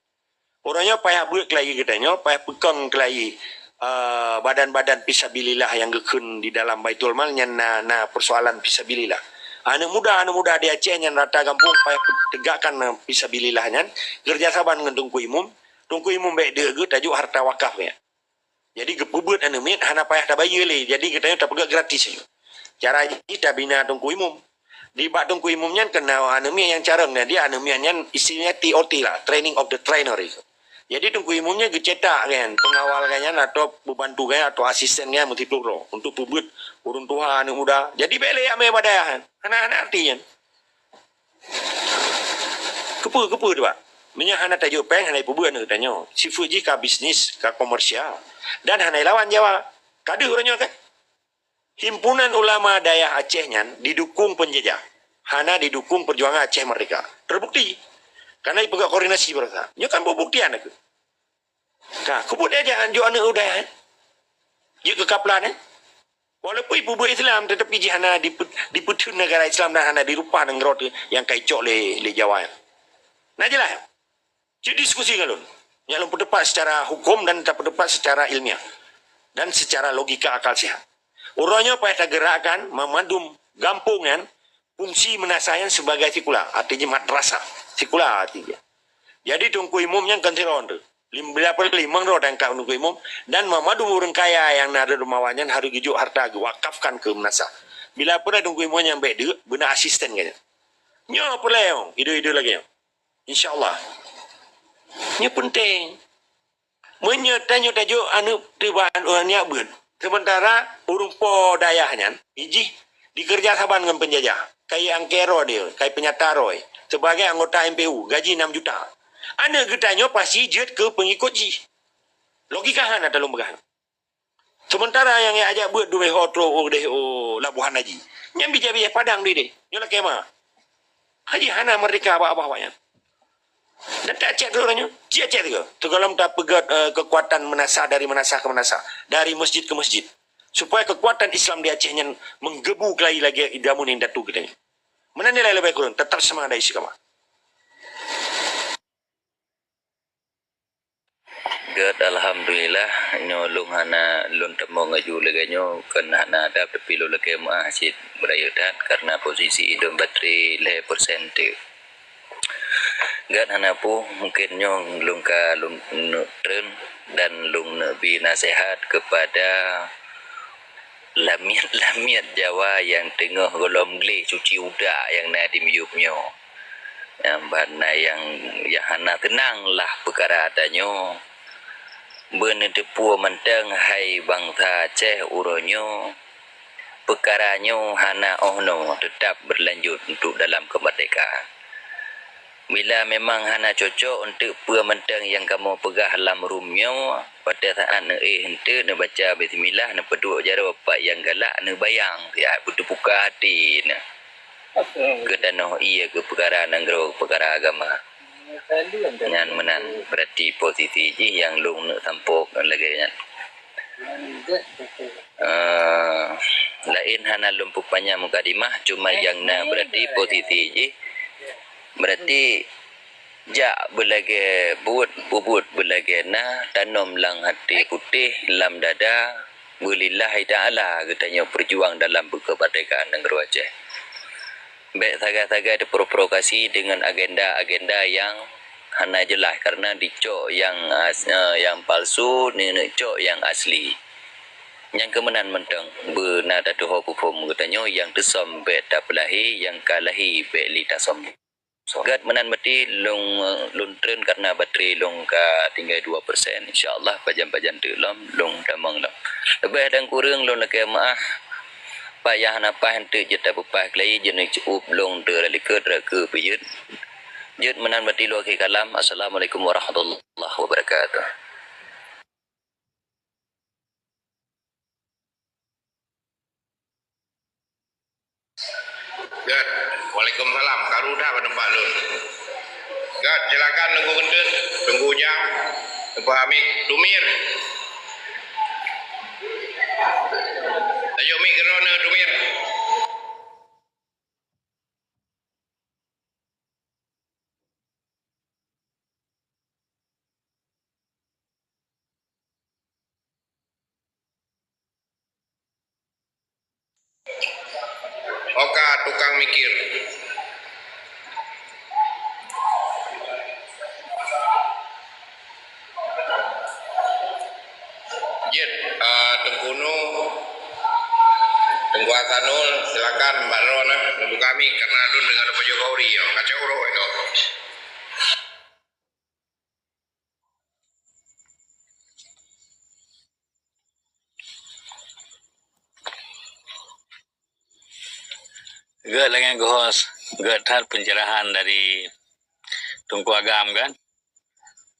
Uroe nyoe payah beuet keulayi geutanyoe, payah peukong keulayi, eh, badan-badan fisabilillah nyang geukheun di dalam Baitul Mal nyan na, na peusoalan fisabilillah. Aneuk muda, aneuk muda di Aceh nyan rata gampông payah tegakkan, eh, fisabilillah nyan, keureuja saban ngon Teungku Imum. Teungku Imum bék deuk geuh tajok hareuta wakaf nyan. Jadi geupeubeuet aneuk miet hana payah tabayeue lé. Jadi geutanyoe tapeugah gratis saja. Cara jih tabina Teungku Imum. Di bak Teungku Imum nyan keunan aneuk miet nyang carông nyan, dia aneuk miet nyan istilahnya T O T lah, training of the trainer itu. Jadi Teungku Imum nyan geucetak kan, pengawal kan nyan atau pembantu kan nyan atau asisten kan nyan meusiplôh droe untuk peubeuet ureuëng tuha aneuk muda. Jadi bék lé jak mé bak dayah kan. Hana, hana arti nyan. Keupeue, keupeue tu, Pak? Meunyoe hana tajok péng, hana ipeubeuet aneuk geutanyoe. Sifeuet jih ka bisnis, ka komersial. Dan hana ilawan Jawa. Ka deuh uroe nyoe kan? Himpunan Ulama Dayah Aceh nyan didukung penjajah. Hana didukung perjuangan Aceh Merdeka. Terbukti. Karena ipeugah koordinasi beurasa. Nyoe kan buktian aku. Ka, keupeue dia jak anjok aneuk u dayah, eh? Jeuet keu kaplan, eh? Walaupun ipeubeuet Islam, tetapi jih hana dipe-, dipeutheun negara Islam dan hana dirupah nanggroe teuh nyang ka icok lé, lé Jawa nyan. Na jeulaih? Cit diskusi ngon lôn. Nyan lôn peuteupat secara hukum dan tapeuteupat secara ilmiah dan secara logika akal sihat. Uroe nyoe payah tageurakkan mamandum gampông nyan fungsi meunasah nyan sebagai sikula, arti jih madrasah. Sikula arti jih. Jadi Teungku Imum nyan kon sidroe teuh. Lim-, bila peureulée limong droe tangkap Teungku Imum dan mamandum ureuëng kaya nyang na di rumoh awak nyan harôh geujok hareuta geuwakafkan keu meunasah. Bila peureulée Teungku Imum nyan bék deuk, beuna asisten geuh nyan. Nyoe peureulée nyoe, idéh-idéh lagée nyoe. Insya Allah. Nyoe peunteng. Meunyoe tanyoe tajok aneuk teuh bak ureuëng nyak beuet, seumeuntara ureuëng po dayah nyan, ijih dikeureuja saban ngon peunjajah, kai angkée roe dia, kai peunyata roe, sebagai anggota M P U, gaji enam juta. Aneuk geutanyoe pasti jeuet keu peungikot jih. Logika hana talôn peugah. Seumeuntara nyang jak beuet dubée ho trok u deh u Labuhan Haji, nyan bijéh-bijéh padang di deh. Nyoe lakée ma. Haji hana merdeka bak babah awak nyan. Dan tak cek keu uroe nyoe, cek-cek keu. Teugohlom tapeugét, eh, keukuatan meunasah dari meunasah keu meunasah, dari masjid keu masjid. Supaya keukuatan Islam di Aceh nyan meugeubeu keulayi lagée jameun indatu geutanyoe. Meunan nilai leubeh kureueng, teutap seumangat dan istiqamah. Gét, alhamdulillah, nyoe lôn hana lôn tamong laju lagée nyoe, kon hana adab, tapi lôn lakée meu'ah cit beurayeuk that karena posisi idong baterai lhée persen teuk. Gét hana peue, mungken nyoe lôn ka lôn neuk treun dan lôn neuk bi naseuhat keupada lamiet-lamiet Jawa nyang teungoh gohlom gleh cuci udak nyang na di miyueb nyoe. Nyang ban na nyang, nyang hana teunang lah peukara tanyoe. Beuneuteupeue mantong hai bansa Aceh uroe nyoe, peukara nyoe hana 'oh noe, teutap beulanjut untuk dalam keumeurdekaan. Bila memang hana cocok untuk peue mantong nyang kamoe peugah lam room nyoe, watée saát neuéh eunteuk neubaca bismillah, neupeuduek jaroe pat nyang galak, neubayang siat beuteubuka até neuh keu tanoh ié, keu peukara nanggroe, keu peukara agama. Nyan meunan, berarti posisi jih nyang lôn neuk sampôk lagée nyan. Eh, laén hana lôn peupanyang mukadimah, cuma nyang na berarti posisi jih, berarti jak beulagée buet, peubuet beulagée na, tanom lam até putéh, lam dada, beulillahi ta'ala geutanyoe peujuang dalam keumeurdekaan nanggroe Aceh. Bék sagai-sagai teuprovokasi deungon agenda-agenda nyang hana jeulaih, karena dicok nyang as-, eh, nyang palsu, neuneuk cok nyang asli. Nyang keu meunan mantong, beuna tatuho peuphom geutanyoe nyang teusöm bék tapeulahé, nyang ka lahé bék lé tasöm. Gét meunan meuti lôn, lôn treun karena baterai lôn ka tinggai dua persen. Insya Allah pajan-pajan teuk lom lôn tamong lom. Leubeh dan kureueng lôn lakée meu'ah. Pat nyang hana paih eunteuk jeuet tapeupaih keulayi, jeuet neuceu'ueb lôn teuk rot likot rot keue peujeuet. Jeuet meunan meuti lôn akhé kalam. Assalamualaikum warahmatullahi wabarakatuh. Gét. Waalaikumsalam. Karu that bak teumpat lôn. Gét, silakan Teungku Geuntun, Teungku Ujang, Teungku Hamid, Tumir. Tajok mik keudroe neuh, Tumir. Oka tukang mikir. Jeuet, eh, Teungku Nu, Teungku Hasanul, silakan bak droeneuh neubuka mik karena lôn deungon lôn pajoh khauri, kacau uroe nyoe. Gét lagée geuhos, gét that pencerahan dari Teungku Agam kan.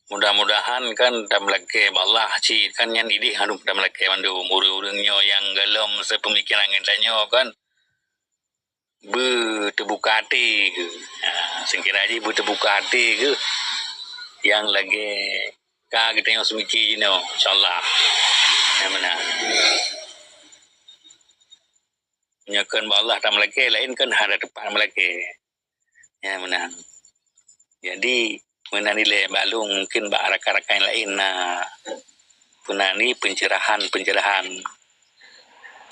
Mudah-mudahan kan tameulakée bak Allah cit kan, nyan idéh harôh tameulakée mandum ureuëng-ureuëng nyoe nyang gohlom seupeumikiran ngon tanyoe kan. Beuteubuka até geuh. Ha, seukira jih beuteubuka até geuh nyang lagée ka geutanyoe seumiké jinoe, insya Allah. Nyang meunan. Nyoe kon bak Allah tameulakée, laén kon hana teumpat meulakée. Nyang meunan. Jadi, meunan ilée bak lôn, mungken bak rakan-rakan laén na peunani pencerahan-pencerahan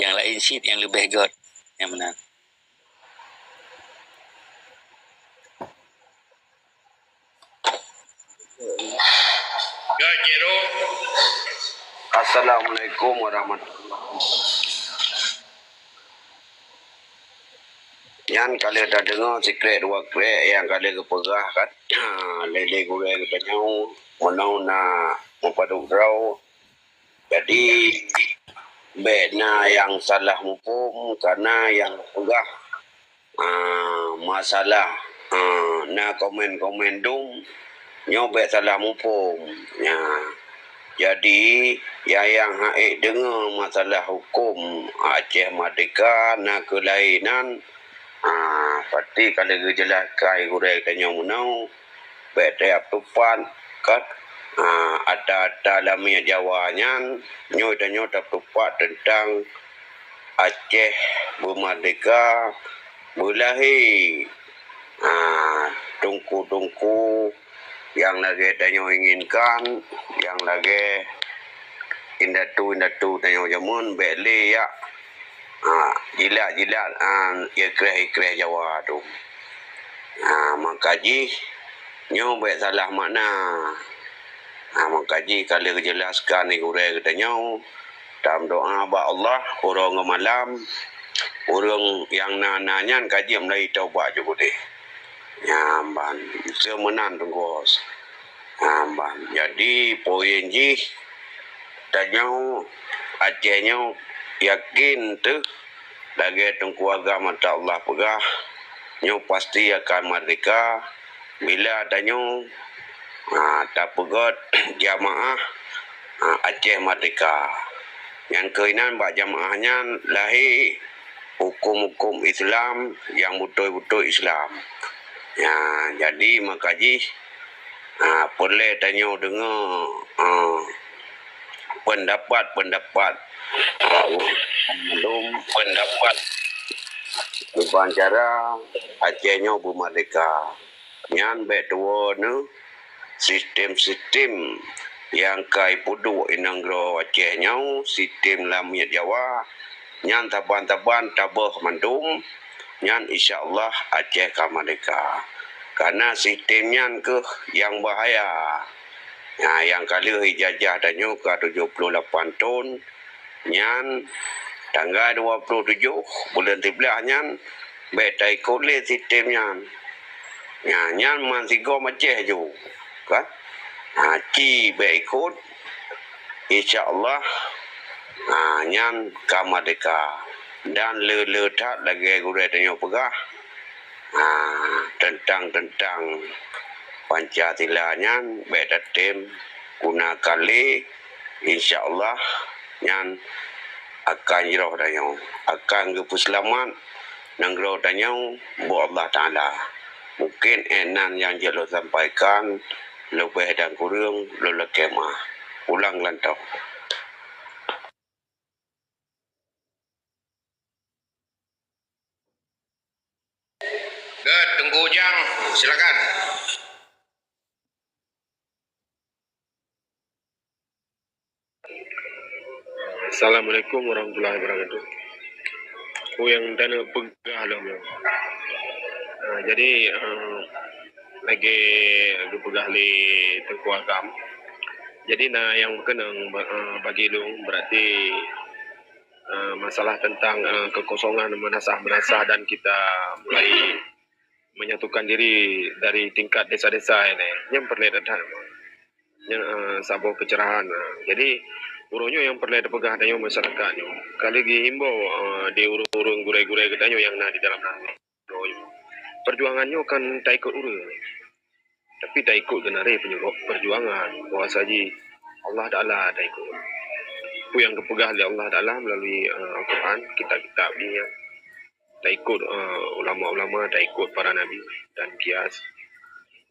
nyang laén cit nyang leubeh gét. Nyang meunan. Gét, Jero. Assalamualaikum warahmatullahi wabarakatuh. Nyan ka lheueh tadeungoe sikrek dua krek nyang ka lheueh geupeugah kan lé, lé gurée geutanyoe, meunoe na meupadub droe. Jadi, bék na nyang salah muphom, kana nyang peugah, ah, masalah, ah, na komen-komen dum, nyoe bék salah muphom. Nya. Jadi, nyang, nyang ha'ék deungoe masalah huköm Aceh Merdeka na keu laén nan, ah, pasti ka lheueh geujeulaih keu gurée tanyoe meunoe. Bék tajak tupat kat, ah, ata-ata lamiet Jawa nyan, nyoe tanyoe tatupat teuntang Aceh beumerdeka, beulahé, ah, teungku-teungku nyang lagée tanyoe inginkan, nyang lagée indatu-indatu tanyoe jameun bék lé yak, ha, jilat-jilat, ha, ikreh-ikreh Jawa tu. Ha, maka jih nyoe bék salah makna. Ha, maka jih ka lheueh geujelaskan lé gurée geutanyoe, tameudoá bak Allah uroe ngon malam, ureuëng nyang na-na nyan ka jeuet meulai taubat jih udeh. Nyan ban, seumeunang teungkos. Nyan ban. Jadi, poin jih, tanyoe Aceh nyoe yakin teuh lagée Teungku Agam Atta Allah peugah, nyoe pasti akan merdeka bila tanyoe, ha, tapeugét jamaah, ha, Aceh Merdeka. Nyang keuinan bak jamaah nyan lahé huköm-huköm Islam nyang beutôi-beutôi Islam. Ya, jadi maka jih, ha, peureulée tanyoe deungoe, ha, peundapat-peundapat, ha, ureuëng mandum peundapat kiban cara Aceh nyoe beumerdeka. Nyan bék tuwoe neuh sistem-sistem nyang ka ipeuduek i nanggroe Aceh nyoe, sistem lamiet Jawa, nyan saban-saban taböh mandum, nyan insya Allah Aceh ka merdeka. Karena sistem nyan kheueh nyang bahaya. Nah, nyang ka lheueh ijajah tanyoe ka tujoh ploh lapan thon, nyan tanggai dua ploh tujoh buleuen siblaih nyan bék taikot lé sistem nyan. Nyan, nyan meusigoe Aceh ju, kan? Ha, ci bék ikot, insya Allah, ha, nyan ka merdeka. Dan le-le that lagée gurée tanyoe peugah, ha, teuntang-teuntang Pancasila nyan bék tatem gunakan lé, insya Allah nyan akan jroh tanyoe, akan geupeuseulamat nanggroe tanyoe bak Allah Taala. Mungkin ék nan nyang jeuet lôn sampaikan, leubeh dan kureueng lôn lakée meuah. Ulang lantong. Ke Teungku Ujang, silakan. Assalamualaikum warahmatullahi wabarakatuh. Peue nyang taneuk peugah lom nyoe? Ah, jadi, ah, lagée geupeugah lé Teungku Agam, jadi na nyang meukeunong ba-, ah, bagi lôn, berarti, ah, masalah tentang, ah, kekosongan meunasah-meunasah dan kita mulai menyatukan diri dari tingkat desa-desa ini, nyan peureulée that-that. Nyan, eh, saboh pencerahan, eh. Jadi, uroe nyoe nyang peureulée tapeugah tanyoe masyarakat nyoe. Ka lheueh geuhimbau, eh, di ureuëng-ureuëng gurée-gurée geutanyoe nyang na di dalam nanggroe nyoe. Perjuangan nyoe kan taikot ureuëng. Tapi taikot keunaréh penyuruh perjuangan. Bahwasa jih Allah Taala taikot. Peue nyang geupeugah lé Allah Taala melalui, eh, Al-Quran, kitab-kitab Dia. Taikot, eh, ulama-ulama, taikot para nabi dan kias.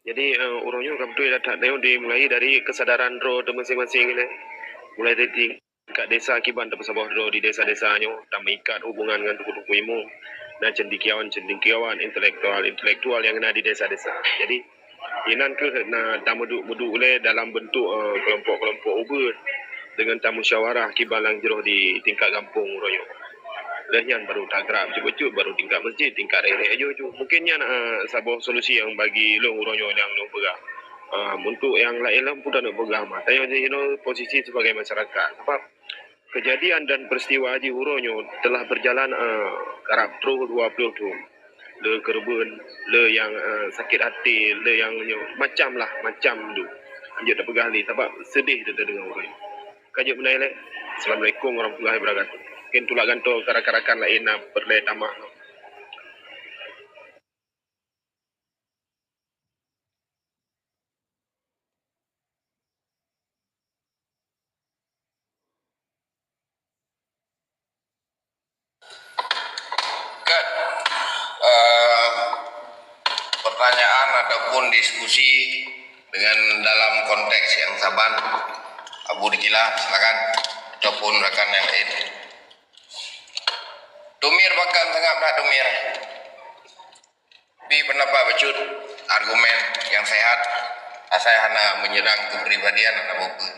Jadi, eh, uroe nyoe ka beutôi that-that nyoe dimulai dari kesadaran droe teuh masing-masing nyoe. Mulai dari tingkat desa kiban tapeusaboh droe di desa-desa nyoe, tameuikat hubungan ngon teungku-teungku imum, dan cendekiawan-cendekiawan, intelektual-intelektual nyang na di desa-desa. Jadi, inan kheueh na tameuduek-meuduek ulée dalam beuntuk, eh, keulompok-keulompok ubeut deungon tamusyawarah kiban nyang jroh di tingkat gampông uroe nyoe. Lheueh nyan baru tagrab bacut-bacut, baru tingkat masjid, tingkat raya-raya ju-ju. Mungkin nyan, eh, saboh solusi nyang bagi lôn uroe nyoe nyang lôn peugah. Eh, untuk nyang laén lom pun taneuk peugah mah. Tanyoe jinoe posisi sebagai masyarakat. Sabab kejadian dan peristiwa jih uroe nyoe telah berjalan, eh, karab troh dua ploh thon. Le keureubeuen, le nyang, eh, sakét até, le nyang nyoe, macam lah, macam tu. Hanjeuet tapeugah lé, sabab seudeh teudeungoe uroe nyoe. Ka jeuet meunan lé. Assalamualaikum warahmatullahi wabarakatuh. Mungkin tulak gantoe ka rakan-rakan laén na peureulée tamah. Kan, eh, pertanyaan ataupun diskusi dengan dalam konteks yang saban, Abu Dikila, silakan, ataupun rakan yang lain. Tumir bahkan sangat berat Tumir. Bi pendapat bacut, argumen yang sehat, Asai hana menyerang kepribadian aneuk buku.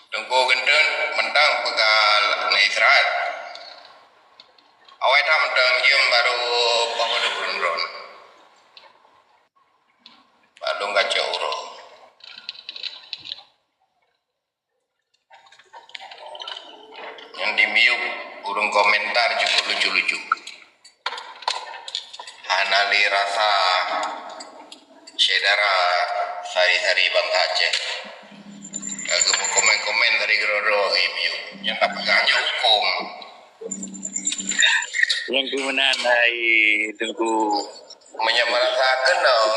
Teungku Geuntun mantong peugah na Israel. Awai that mantong jeuem baru peubuet droe-droe. Padum kacau uroe. Nyang di miyueb ureuëng komentar cukup lucu-lucu. Hana lé rasa syedara sari-sari bangsa Aceh. Ka geupeukomen-komen dari keudroe-droe di miyueb. Nyang tapeugah nyoe huköm. Nyang keumeunang hai Teungku. Meunyoe meurasa keunong,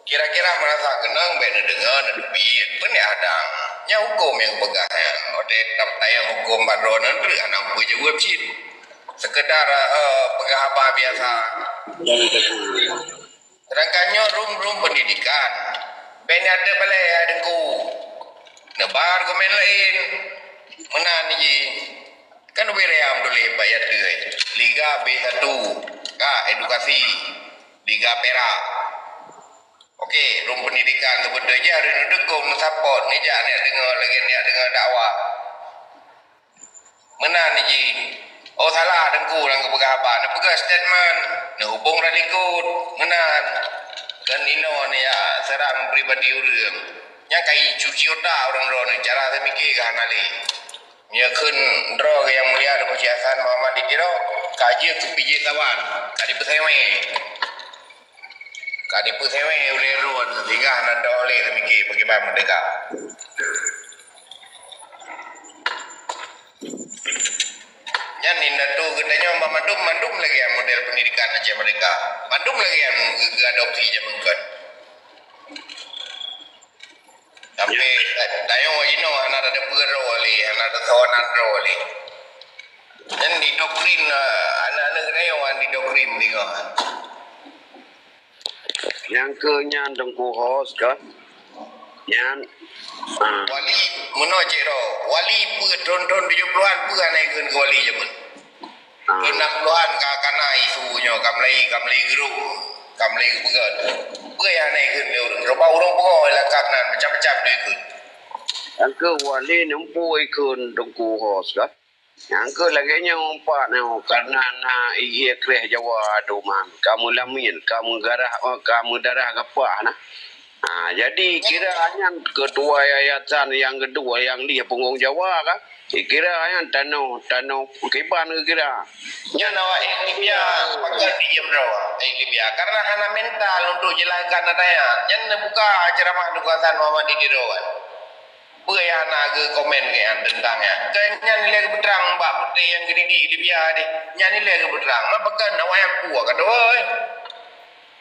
kira-kira meurasa keunong, bék neudeungoe, neuteubiet. Peue nyang hadang? Nyan huköm nyang peugah nyan. Watée tayang huköm bak droeneuh, treuk hana peue jaweueb cit. Sekedar, eh, peugah haba biasa. Sedangkan nyoe rum-rum pendidikan. Bék neuadeueb balée, hai Teungku. Neuba argumen laén. Meunan jih. Kan ubé raya meutuléh bak ya teue, Liga B satu, ka edukasi, Liga Perak. Oke, rum pendidikan geubeutôi jih harôh neudukong, neusapot, neujak neujak deungoe lagée neujak deungoe dakwah. Meunan jih. Oh, salah Teungku nyang geupeugah haba, neupeugah statement, neuhubong Ralikot, meunan. Kan inoe neujak seurang pribadi ureuëng. Nyang ka jicuci utak ureuëng droeneuh, cara teumike ka hana lé. Nyoe kheun droe Yang Mulia Teungku Cik Hasan Muhammad di Tiro, ka jeuet keu pijéh sawan, ka dipeuseumé. Ka dipeuseumé ulée droe sehingga hana teuoleh teumike pakriban meurdehka. Nyan indatu geutanyoe mandum, mandum lagée model pendidikan Aceh Merdeka. Mandum lagée geuadopsi jameun kon. Tapi tanyoe inoe hana tateupeue droe lé, hana tasoe nan droe lé. Nyan didoktrin, eh, aneuk-aneuk tanyoe didoktrin singoh. Nyang keu nyan Teungku Hos ka? Nyan, ah. Wali, meunoe cit droe. Wali peue thon-thon tujoh puluhan peue hana ikheun keu wali jameun? Ah. Keu enam puluhan ka kana isu nyoe, ka mulai, ka mulai geurok, ka mulai geupeugah. Peue nyang hana ikheun lé ureuëng? Cuba ureuëng pungo lakab nan, macam-macam tu ikheun. Nyang keu wali neumpu ikheun Teungku Hos ka? Nyang keu lagée nyoe umpat nyoe, karena na ié kreh Jawa duma, ka meulamin, ka meugarah, ka meudarah gapah na. Ha, jadi kira nyan ketua yayasan nyang keudua nyang di punggong Jawa ka. Kira nyan tanoh, tanoh kiban kira. Nyan awak Libya sepakat di Jemro, eh, Libya. Karena hana mental untuk jelaskan adanya. Nyan neubuka ceramah Teungku Hasan Muhammad di Tiro kan. Peue nyang hana geukomen keu nyan teuntang nyan? Keu nyan ilée geupeutrang bak putéh nyang geudidik Libya deh. Nyan ilée geupeutrang. Meupeukon awak nyang puwoe ka doi.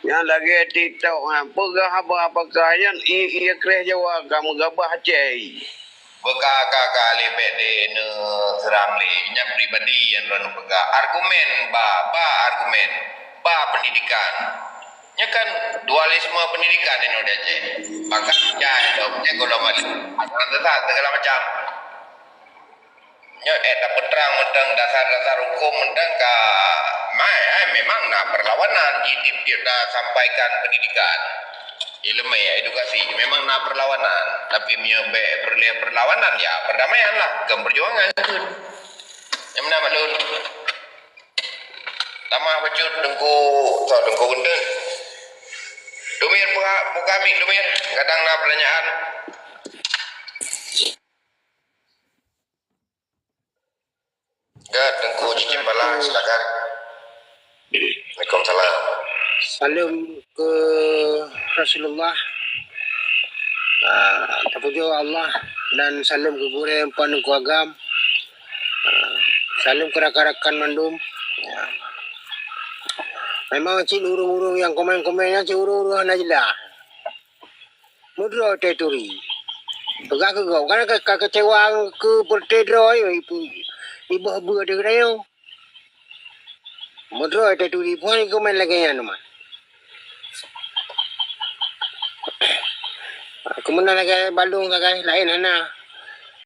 Nyang lagée TikTok nyan, peugah haba pakaian ié kreh Jawa ka meugabah cai. Beuka-ka-ka lé bék deh neuseurang lé. Nyan pribadi nyang droeneuh peugah. Argumen ba, ba argumen, ba pendidikan. Nyoe kan dualisme pendidikan inoe di Aceh. Bahkan jai lom, nyan gohlom alik. Aturan sesat segala macam. Nyoe eh tapeutrang mantong dasar-dasar huköm mantong ka mai, eh, memang na perlawanan di tiep-tiep na sampaikan pendidikan, ileumé, edukasi. Memang na perlawanan. Tapi meunyoe bék peureulée perlawanan, ya perdamaian lah, kon perjuangan kheun. Nyang meunan Mak Lôn. Tamah bacut Teungku, soe Teungku Geuntun. Dumir buka, buka mik Dumir, kadang na pertanyaan. Ya, Teungku Cicém Bala, silakan. Waalaikumsalam. Saleuem keu Rasulullah. Ah, tapujoe Allah dan saleuem keu gurée Empan Teungku Agam. Ah, saleuem keu rakan-rakan mandum. Ya. Memang cit ureuëng-ureuëng nyang komen-komen nyan cit ureuëng-ureuëng hana jeulaih. Meudroe teuh turi. Peugah keu gob, kan ka, ka keucewa keu peureute droe, ibu, iboh beue teuh geutanyoe. Meudroe teuh turi, puhan komen lagée nyan teuma. Keumeunang lagée balong sagai, laén hana.